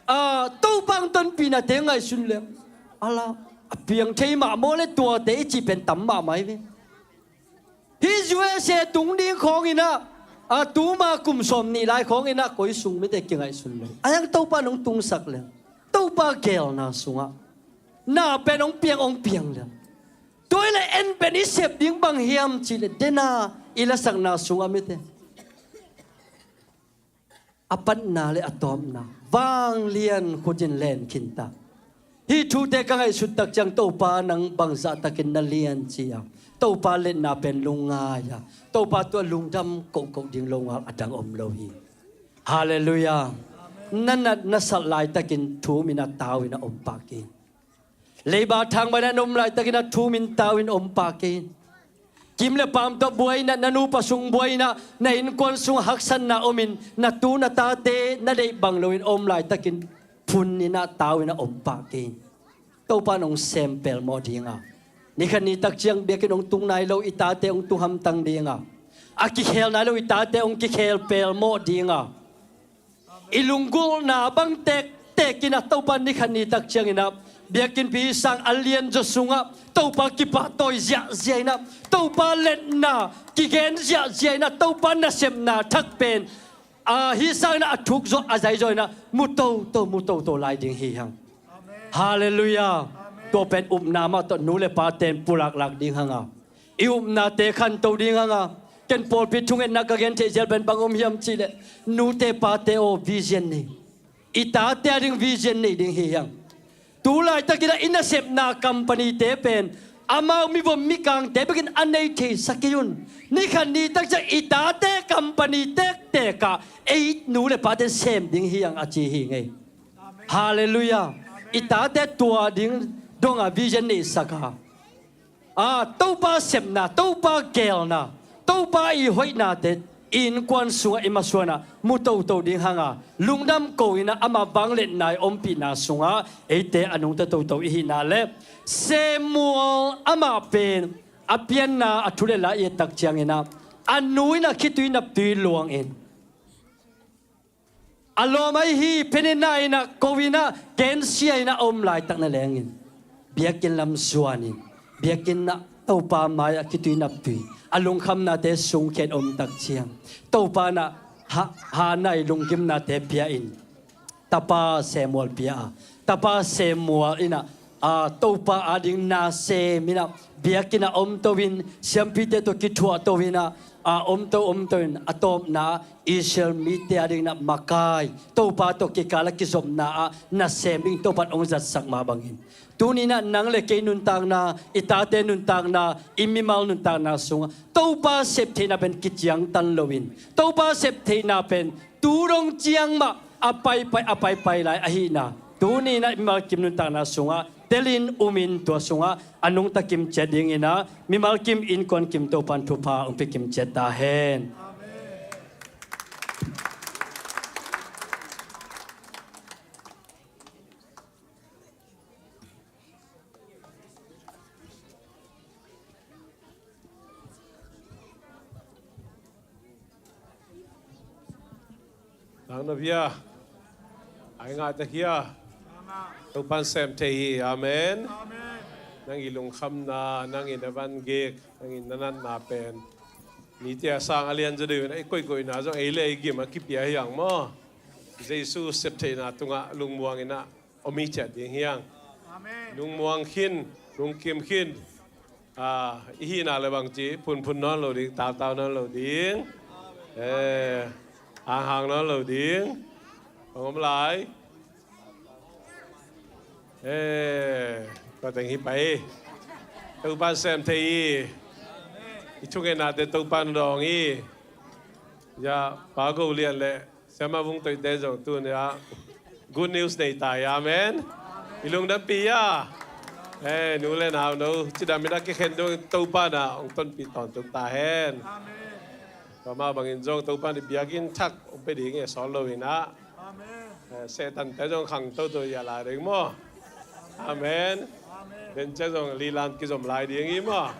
a, Topa hong tonpihnate ngaihsun leh, a la, a piang thei mah maw le tuate i cih pen tam mahmah hi ve. Hih U S A tung ding khawng in ah, a, tuma kum sawmnih lai khawng in ah koi sung mite kingaihsun leh, a hiang Topa in hong tungsak leh, Topa geelna sungah na pen hong piang, hong piang leh, tua hi leh en pen i sep ding bang hiam cih leh, dena i lasakna sungah mite, a patna le a tawpna, vanglian khut in len khin ta. Hih thute ka ngaihsut tak ciang, Topa nang bangzah takin na lian ci-a, Topa letna pen lungngai-a, Topa tua lungdam kohkoh ding longal a dang om lo hi. Halleluiah. Na nat na salh laitakin thum in a tau in a om pah kei in. Leiba thangba in a na om laitakin a thum in tau in om pah kei in. Kim le paam tawh buai in a, na nupa sung buai in a, na innkuan sung haksatna om in, na tu na tate na deih bang loin a om laitakin phun in a tau in a om pah kei in. Topa in hong sem pelmawh ding a, ni khat ni tak ciang biakinn hong tung nai lo i tate hong tung hamtang ding a, a kikhel nai lo i tate hong kikhel pelmawh ding a, i lunggulhna bang tektek in a Topa in ni khat ni tak ciang in a Biakinnpi sang a lianzaw sungah Topa kipahtawi ziahziah inah, Topa letna kigen ziahziah inah, Topa nasepna thak pen a hih sang inah a thukzawh a zaizaw inah mu toto, mu toto lai ding hi hang. Halleluiah. Tua pen upna mah tawh nu le pa ten pulaklak ding hanga, i upnate khanto ding hanga. Ken pawlpi thungetna ka gen theih zial pen bang om hiam cihleh, nute pate aw, vision nei. I tate a ding vision nei ding hi hang. Tu laitakinah i nasepna company-te pen amau mivom mikangte bekin a nei theisak kei un. Ni khat ni tak ciang i tate company tektekah ei nu le pate sem ding hi hang a ci hi ngei. Halleluiah. I tate tua ding donga vision neihsaka, a, Topa sepna, Topa geelna, Topa i hoihnate i innkuan sungah i masuanah mu toto ding hanga, lungdam ko inah ama vangliatna i ompihna sungah eite a nungta toto i hihna le Samuel amah pen a pianna a thu le la i ettak cianginah a nu inah khitui naptui luangin a lawm ahi hi, Peninnah inah ko inah gensia inah a om laitak na lengin biakinn lam zuanin, biakinn ah Topa mai-ah khitui naptui a lungkhamnate sungkhen omtak ciang Topa inah Ha-, Hannah i lunggimnate pia-in tapa Samuel pia a, tapa Samuel inah a, Topa ading nasem inah biakinn ah omto in, siampite tawh kithuahto inah a, omto omto in a tawpna Israel mite ading inah makai, Topa tawh kikal a kizopna ah nasem ding Topa in hong zatsak mah bangin, tuni inah nang le kei nuntakna, i tate nuntakna, i mimal nuntakna sungah Topa septheihna pen kiciangtan loin, Topa septheihna pen tu dong ciang mah a paipai, a paipai lai ahihna tuni inah i mimalkim nuntakna sungah telin umin tua sungah a nungta kim ciat dinginah mimalkim innkuan kim Topa in thupha hong pia kim ciat ta hen. Nang na bia ai ngai ta hia. Topan sem thei hi. Amen. Nang i lungkhamna, nang i na van gik, nang i na natna pen mite a sang a lian zaw deuh inah i koihkoihna zong ei le ei gim a kipia hi ang maw. Jesu septheihna tungah lungmuang inah om i ciat ding hiang. Lungmuang khin, lungkim khin. A, i hihna le bangci phunphun nawn lo ding, tautau nawn lo ding. Eh, hanghang nawn lo ding. Bang om lai. Eh, tua teng hi pai. Topan sem thei hi. I thungetnate Topan dawng hi. Ya, Pa Go Lian le Siama Vung Toite zong tuni-ah good news nei ta hi. Amen. I lungdampih a. Eh, nu le nau no cidam inah kikhen dong Topa inah hong tonpih tawntung ta hen. Tua mah bangin zong Topa in biakinn thak hong pia ding e, sawt lo inah. Eh, Satan te zong khang toto ia lai ding maw. Amen. Bencek zong lilan kizom lai ding hi maw.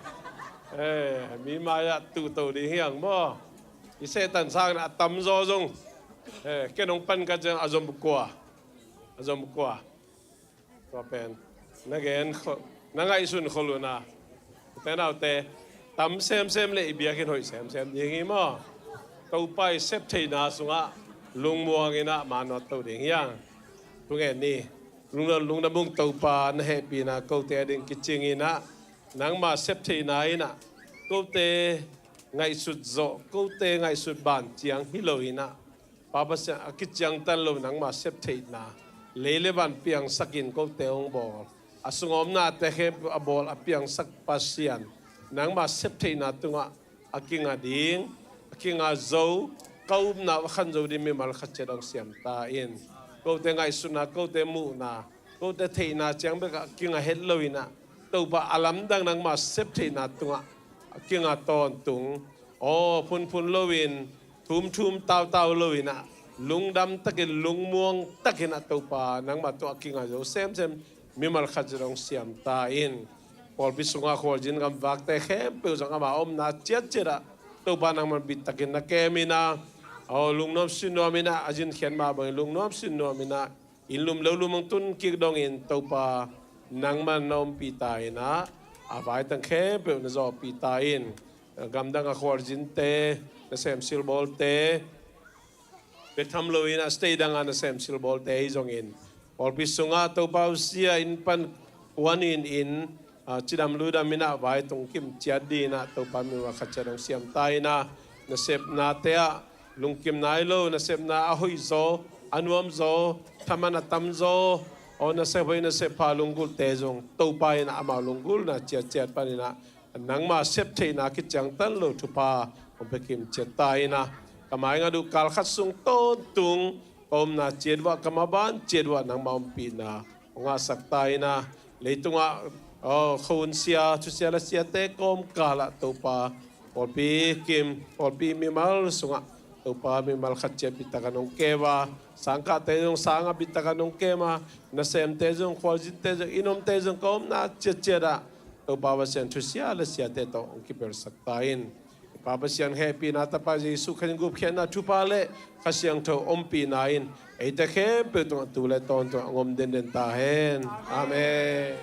Eh, mi mai-ah tuhto ding hiang maw. I Satan sangin a tamzaw zong, eh, ken hong pan ka ciang a zom kua, a zom kua. Tua pen na gen khol, na ngaihsun khol un a, ute naute, tam semsem le i biakinn hoih semsem ding hi maw. Topa i septheihna sungah lungmuang inah manawt to ding hiang. Thungen ni. Lungdam, lungdam ung Topa, na hehpihna kote ading kicing inah, nangma septheihna inah kote ngaihsut zawh, kote ngaihsut ban ciang hi lo inah, Pa Pasian, a kiciangtan lo nangma septheihna, lei le van piangsakin kote hong bawl, a sungawmnate khempeuh a bawl a piangsak Pasian, nangma septheihna tungah a kinga ding, a kinga zo, ka upna uh a khan zo ding mimal khat ciat hong siam ta in. Kote ngaihsutna, kote muhna, kote theihna ciang bekah a kinga het lo inah, Topa, a lamdang nangma septheihna tungah a kinga tawntung. Aw, phunphun loin, thumthum tautau lo inah, lungdam takin, lungmuang takin a Topa nangma tungah a kinga zo semsem mimal khat ciat hong siam ta in. Pawlpi sungah khualzin gamvakte khempeuh zong ama omna ciatciat ah Topa nangman bit takin na kem inah, aw, lungnuam sinnuam inah, a zinkhian mah bangin lungnuam sinnuam inah, inn lum lo lum hong tun kik dongin Topa nangman na ompih ta in ah, a vaitang khempeuh na zawhpih ta in. Gamdang a khualzinte, nasem silbawlte, bek tham lo in ah state dang a nasem silbawlte hi zongin, pawlpi sungah Topa usia in pan kuan in in, ah, cidam ludam in ah vai tung kim ciat ding in ah Topa mimal khat ciat hong siam ta in ah, nasepnate ah lungkim nai lo, nasepna a hoih zaw, a nuam zaw, thaman a tam zaw, aw nasep hoih nasep pha lunggulhte zong Topa in ah amau lunggulhna ciatciat pan in ah nangma sep theihna kiciangtan lo thupha hong pia kim ciat ta in ah, ka mai ngat uh kal khat sung tawntung ka omna ciat uah, ka maban ciat uah nangma ompihna hong ngahsak ta in ah, leitungah, aw, khuhun sia, thusia le siate kawmkal ah Topa, pawlpi kim, pawlpi mimal sungah Topa mimal khat ciat bittakin hong kem a, sangkahte zong sangah bittakin hong kem a, nasemte zong, khualzinte zong, i nomte zong ka omna ciatciat ah Topa Pasian thusia le siate tawh hong kibelsak ta in. Pa Pasian hehpihna, Tapa Jesuh Khrih gupkhiatna, thupha le Kha Siangtho ompihna in eite khempeuh tungah tu le tawntung hong om denden ta hen. Amen.